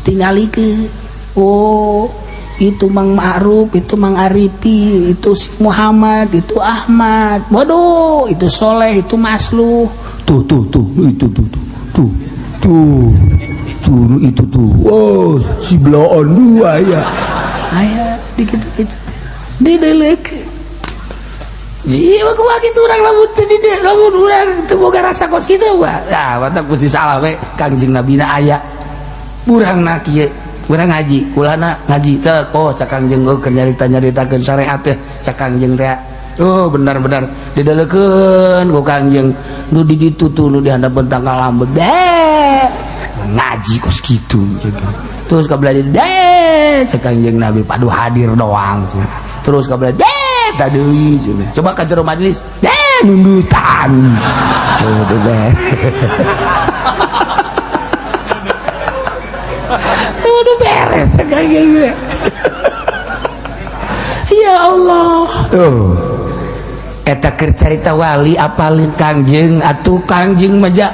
Tingalikeun. Oh, itu Mang Ma'ruf, itu Mang Arifi, itu si Muhammad, itu Ahmad. Waduh, itu Soleh, itu Masluh. Tuh tuh tuh, itu tuh tuh. Tuh. Tuh. Tuh itu tuh. Oh, si bloon dua ya. Aya dikit-dikit. Didelek. Jiwa kumaha kitu urang lamun teu di lamun urang teu boga rasa kos kitu mah. Nah, matak kusi salah we Kangjeng Nabina aya. Urang na kieu, urang ngaji, kulana ngaji teh, oh cak Kangjeng, oh keur nyarita-nyaritakeun syariat teh cak Kangjeng teh. Oh, benar-benar didelekeun ku Kangjeng nu di ditu tuh nu di handapeun tangkal lambet. Deh, ngaji kos kitu. Terus ka belah deh cak Kangjeng Nabi padu hadir doang. Terus ka belah deh tadi coba ka jero majelis deh nundutan. Tuh deh. Udah beres Kangjeng. Ya Allah. Oh. Eta keur carita wali apalin Kangjeng atuh Kangjeng mah ja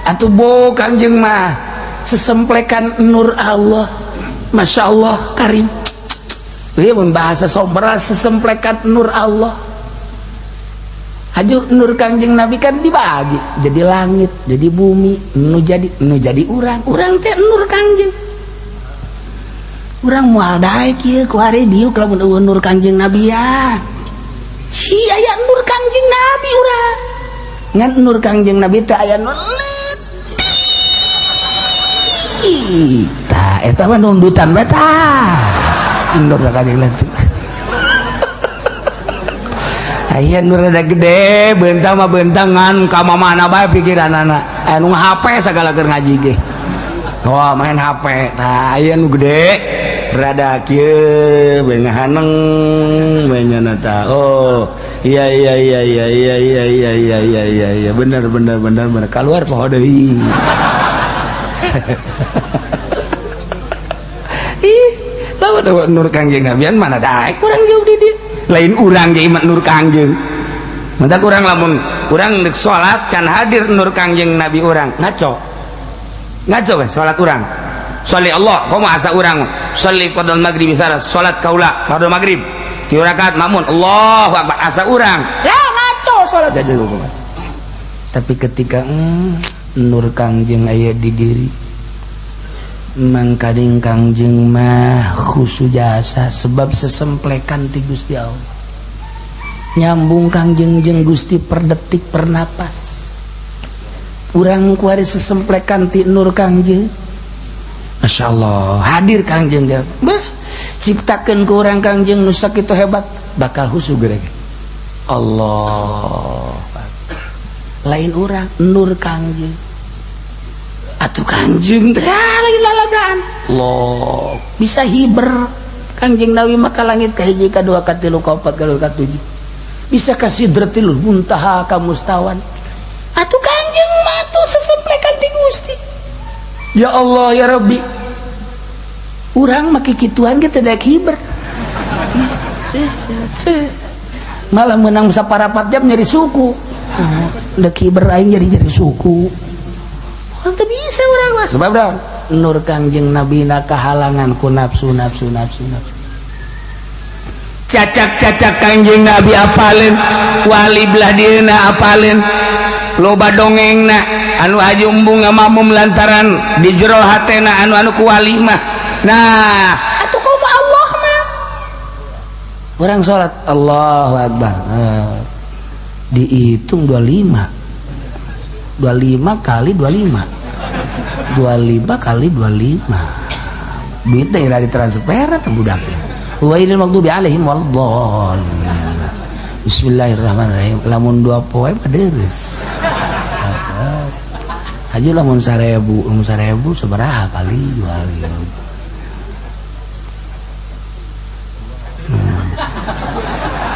atuh bo Kangjeng mah sesemplekan nur Allah. Masya Allah karim. Ieu mun bahasa sombra sesemplekan nur Allah. Haju nur Kangjeng Nabi kan dibagi jadi langit, jadi bumi, nu jadi urang. Urang teh nur Kangjeng. Urang moal daek ieu ku hari diuk lamun euweuh nur Kangjeng Nabi ya. Ci aya nur Kangjeng Nabi urang. Ngan nur Kangjeng Nabi teh aya nu leutik. Tah eta mah nundutan bae tah. Nur Kangjeng Nabi. Aya nu rada gede bentang mah bentangan ka mana bae pikiranana. Aya nu HP sagala keur ngaji ge. Wah, main HP. Tah aya nu gede rada kieu bae ngahaneng bae nyana tah. Oh, iya iya iya iya iya iya iya iya iya iya iya, bener bener bener bener, keluar poho deui. Ih, lamun nur Kangjeng Nabian mana daek urang jauh di dieu. Lain urang ge iman nur Kangjeng. Mentak urang lamun urang deuk salat can hadir nur Kangjeng Nabi, urang ngaco. Ngaco kan salat urang. Sholli Allah, komo asa urang sholli qadal maghrib, salat kaula qadal maghrib. Tilu rakaat makmum, Allahu akbar, asa urang. Ya ngaco salat aja. Tapi ketika nur Kangjeng aya di diri, mangkaning Kangjeng mah khusus jasa sebab sesemplekan ti Gusti Allah. Nyambung Kangjeng jeung Gusti per detik, per napas. Urang kuari sesemplekan ti nur Kangjeng. Masya Allah, hadir Kangjeng dia. Bah, ciptakeun ku urang Kangjeng nu sakitu hebat, bakal husu gerege. Allah. Lain urang, nur Kangjeng. Atuh Kangjeng teh lagi lalagaan. Allah, bisa hiber. Kangjeng Nabi maka langit ka hiji, ka dua, ka tilu, ka opat, ka lima, ka tujuh. Bisa ka sidratil muntaha, ka mustawan. Atuh Kangjeng mah tuh sesemplekan ti Gusti. Ya Allah ya Rabbi. Urang make kituan ge teu daek hiber. Malah menang saparapat jam nyeri suku. Dek hiber aing jadi nyeri suku. Orang teu bisa urang mah. Sebab naon? Nur Kangjeng Nabi na kahalangan ku nafsu, nafsu, nafsu, nafsu. Cacak-cacak Kangjeng Nabi apalin, wali belah dieuna apalin, loba dongengna anu haji embung ngamamum lantaran di jero hatena anu anu ku wali mah. Nah, atuh kumaha Allah mah? Orang salat Allahu Akbar. Nah, dihitung 25. 25 kali 25. 25 kali 25. Duit teh ira ditransfer teh budak. Ghairil maghdubi alaihim waladdallin. Bismillahirrahmanirrahim. Lamun dua poe mah deres. Haji lamun 1000, lamun 1000 sabaraha kali jual ya.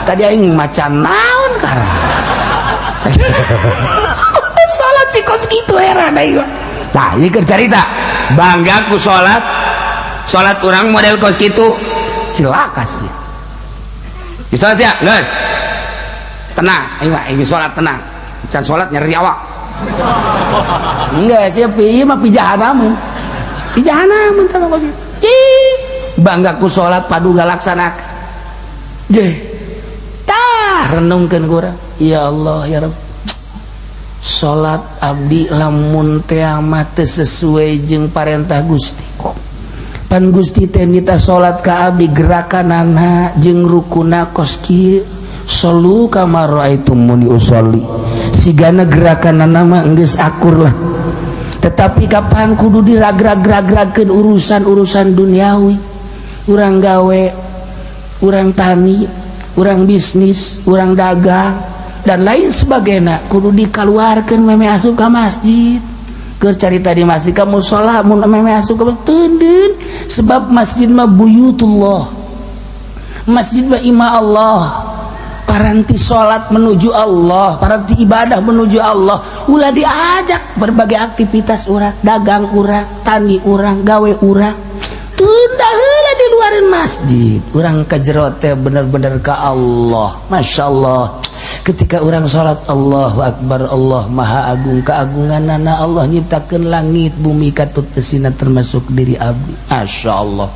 Tadi aing macan naon kara. Salat sih kos kitu heran aing. Nah, ieu keur carita. Bangga ku salat. Salat urang model kos kitu Cilaka sih. Di salat ya, geus. Tenang, aing mah aing salat tenang. Can salat nyeri awak. Enggak sih, ieu mah pijahanamun. Pijahanamun tah mah kos kitu. Ih, bangga ku salat padu ngalaksanakeun. Geh. Tah renungkeun ku urang. Ya Allah ya Rabb. Salat abdi lamun teh mah teu sesuai jeung parentah Gusti. Pan Gusti teh nita salat ka abdi gerakanana jeung rukuna kos kieu. Shallu kama raaitumuni usolli. Sigana gerakanana mah geus akur lah. Tetapi kapan kudu diragrag-ragragkeun urusan-urusan duniawi. Urang gawe, urang tani, urang bisnis, urang dagang dan lain sebagainya kudu dikaluarkeun meme asup ka masjid. Keur carita di masjid ka musala mun meme asup ka teundeun, sebab masjid mah buyutullah. Masjid mah ima Allah. Paranti salat menuju Allah, paranti ibadah menuju Allah. Ulah diajak berbagai aktivitas urang, dagang urang, tani urang, gawe urang. Tunda heula di luaran masjid. Urang ka jero teh bener-bener ka Allah. Masya Allah. Ketika urang salat Allahu Akbar, Allah Maha Agung keagunganana Allah nyiptakeun langit bumi katut kesina termasuk diri abdi. Masya Allah.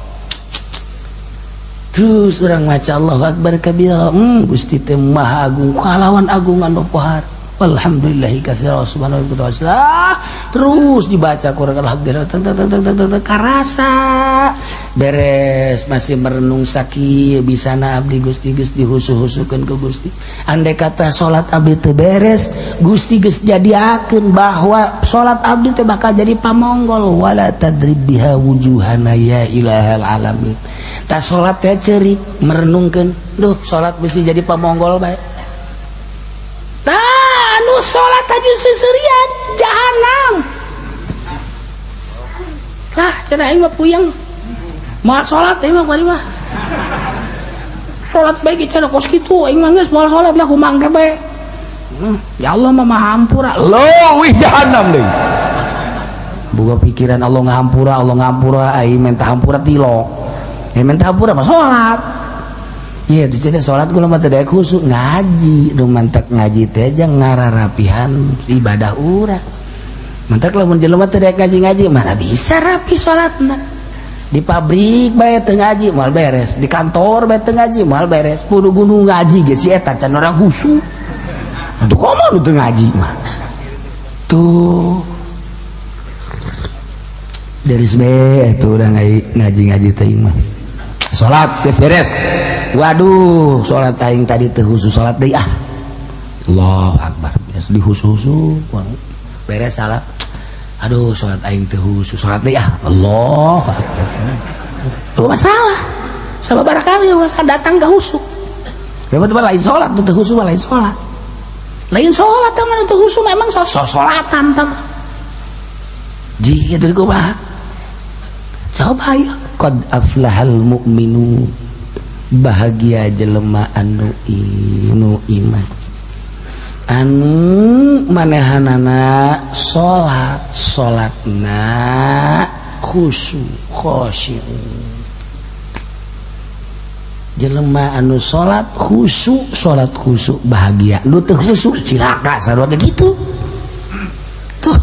Terus urang maca Allahu Akbar kabira, Gusti teh Maha Agung kalawan agung anu pohar. Alhamdulillahi katsira subhanahu wa ta'ala. Terus dibaca Quran alhamdulillah karasa beres masih merenung sakieu bisana abdi Gusti geus dihusu-husukeun ku Gusti. Andai kata salat abdi teu beres, Gusti geus jadiakeun bahwa salat abdi teh bakal jadi pamonggol wala tadrib biha wujuhana ya ilahal alamin. Ta salat teh ceurik merenungkeun, duh salat mesti jadi pamonggol bae. Tah anu salat aja seserian jahanam. Lah cenah aing mah puyeng. Moal salat aing mah kuari mah. Salat bae ge cenah kos kitu aing mah geus moal salat lah kumaha engke bae. Ya Allah mah maha hampura. Leuwih jahanam deui. Boga pikiran Allah ngahampura aing minta hampura tilok. Aing minta hampura mah salat. Iya, itu jadi sholat gula mah teu daek khusyuk ngaji, nu mantak ngaji teh jang ngararapihan ibadah urang. Mantak lamun jelema teu daek ngaji-ngaji mana bisa rapi salatna. Di pabrik bae teu ngaji moal beres, di kantor bae teu ngaji moal beres. Kudu gunung ngaji ge si eta can orang khusyuk. Atuh komo nu teu ngaji mah. Tuh. Dari bae itu udah ngaji-ngaji teh mah. Salat geus beres. Waduh, salat aing tadi teu khusyuk salat deui ah. Allahu akbar. Geus dihusu-husu beres salat. Aduh, salat aing teu khusyuk salat deui ah. Allahu akbar. Tuh masalah. Sababaraha kali masa datang gak khusyuk. Ya betul lain salat teu khusyuk lain salat. Lain salat teh mah teu khusyuk memang salatan teh mah. Ji itu kumaha? Coba ya. Qad aflahal mu'minun. Bahagia jelema anu inu iman. Anu manehanana salat, salatna khusyuk, khasyu. Jelema anu salat khusyuk, salat khusyuk bahagia. Nu teu khusyuk cilaka sarua teh kitu. Tuh,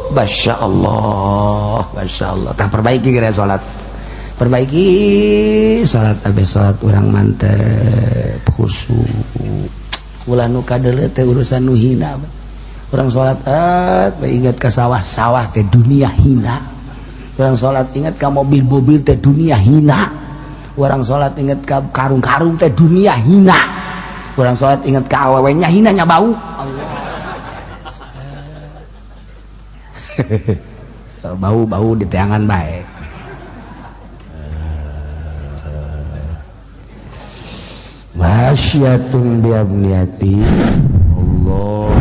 Masya Allah, Masya Allah. Tah perbaiki kira salat. Perbaiki salat abis salat urang mantep khusyuk. Ulah nu kadeuleu teh urusan nu hina. Urang salat bae ingat ka sawah-sawah teh dunia hina. Urang salat ingat ka mobil-mobil teh dunia hina. Urang salat ingat ka karung-karung teh dunia hina. Urang salat ingat ka awewe nya hina nya bau. Allah. Bau-bau di teangan bae. Masyatun biabniyati Allah.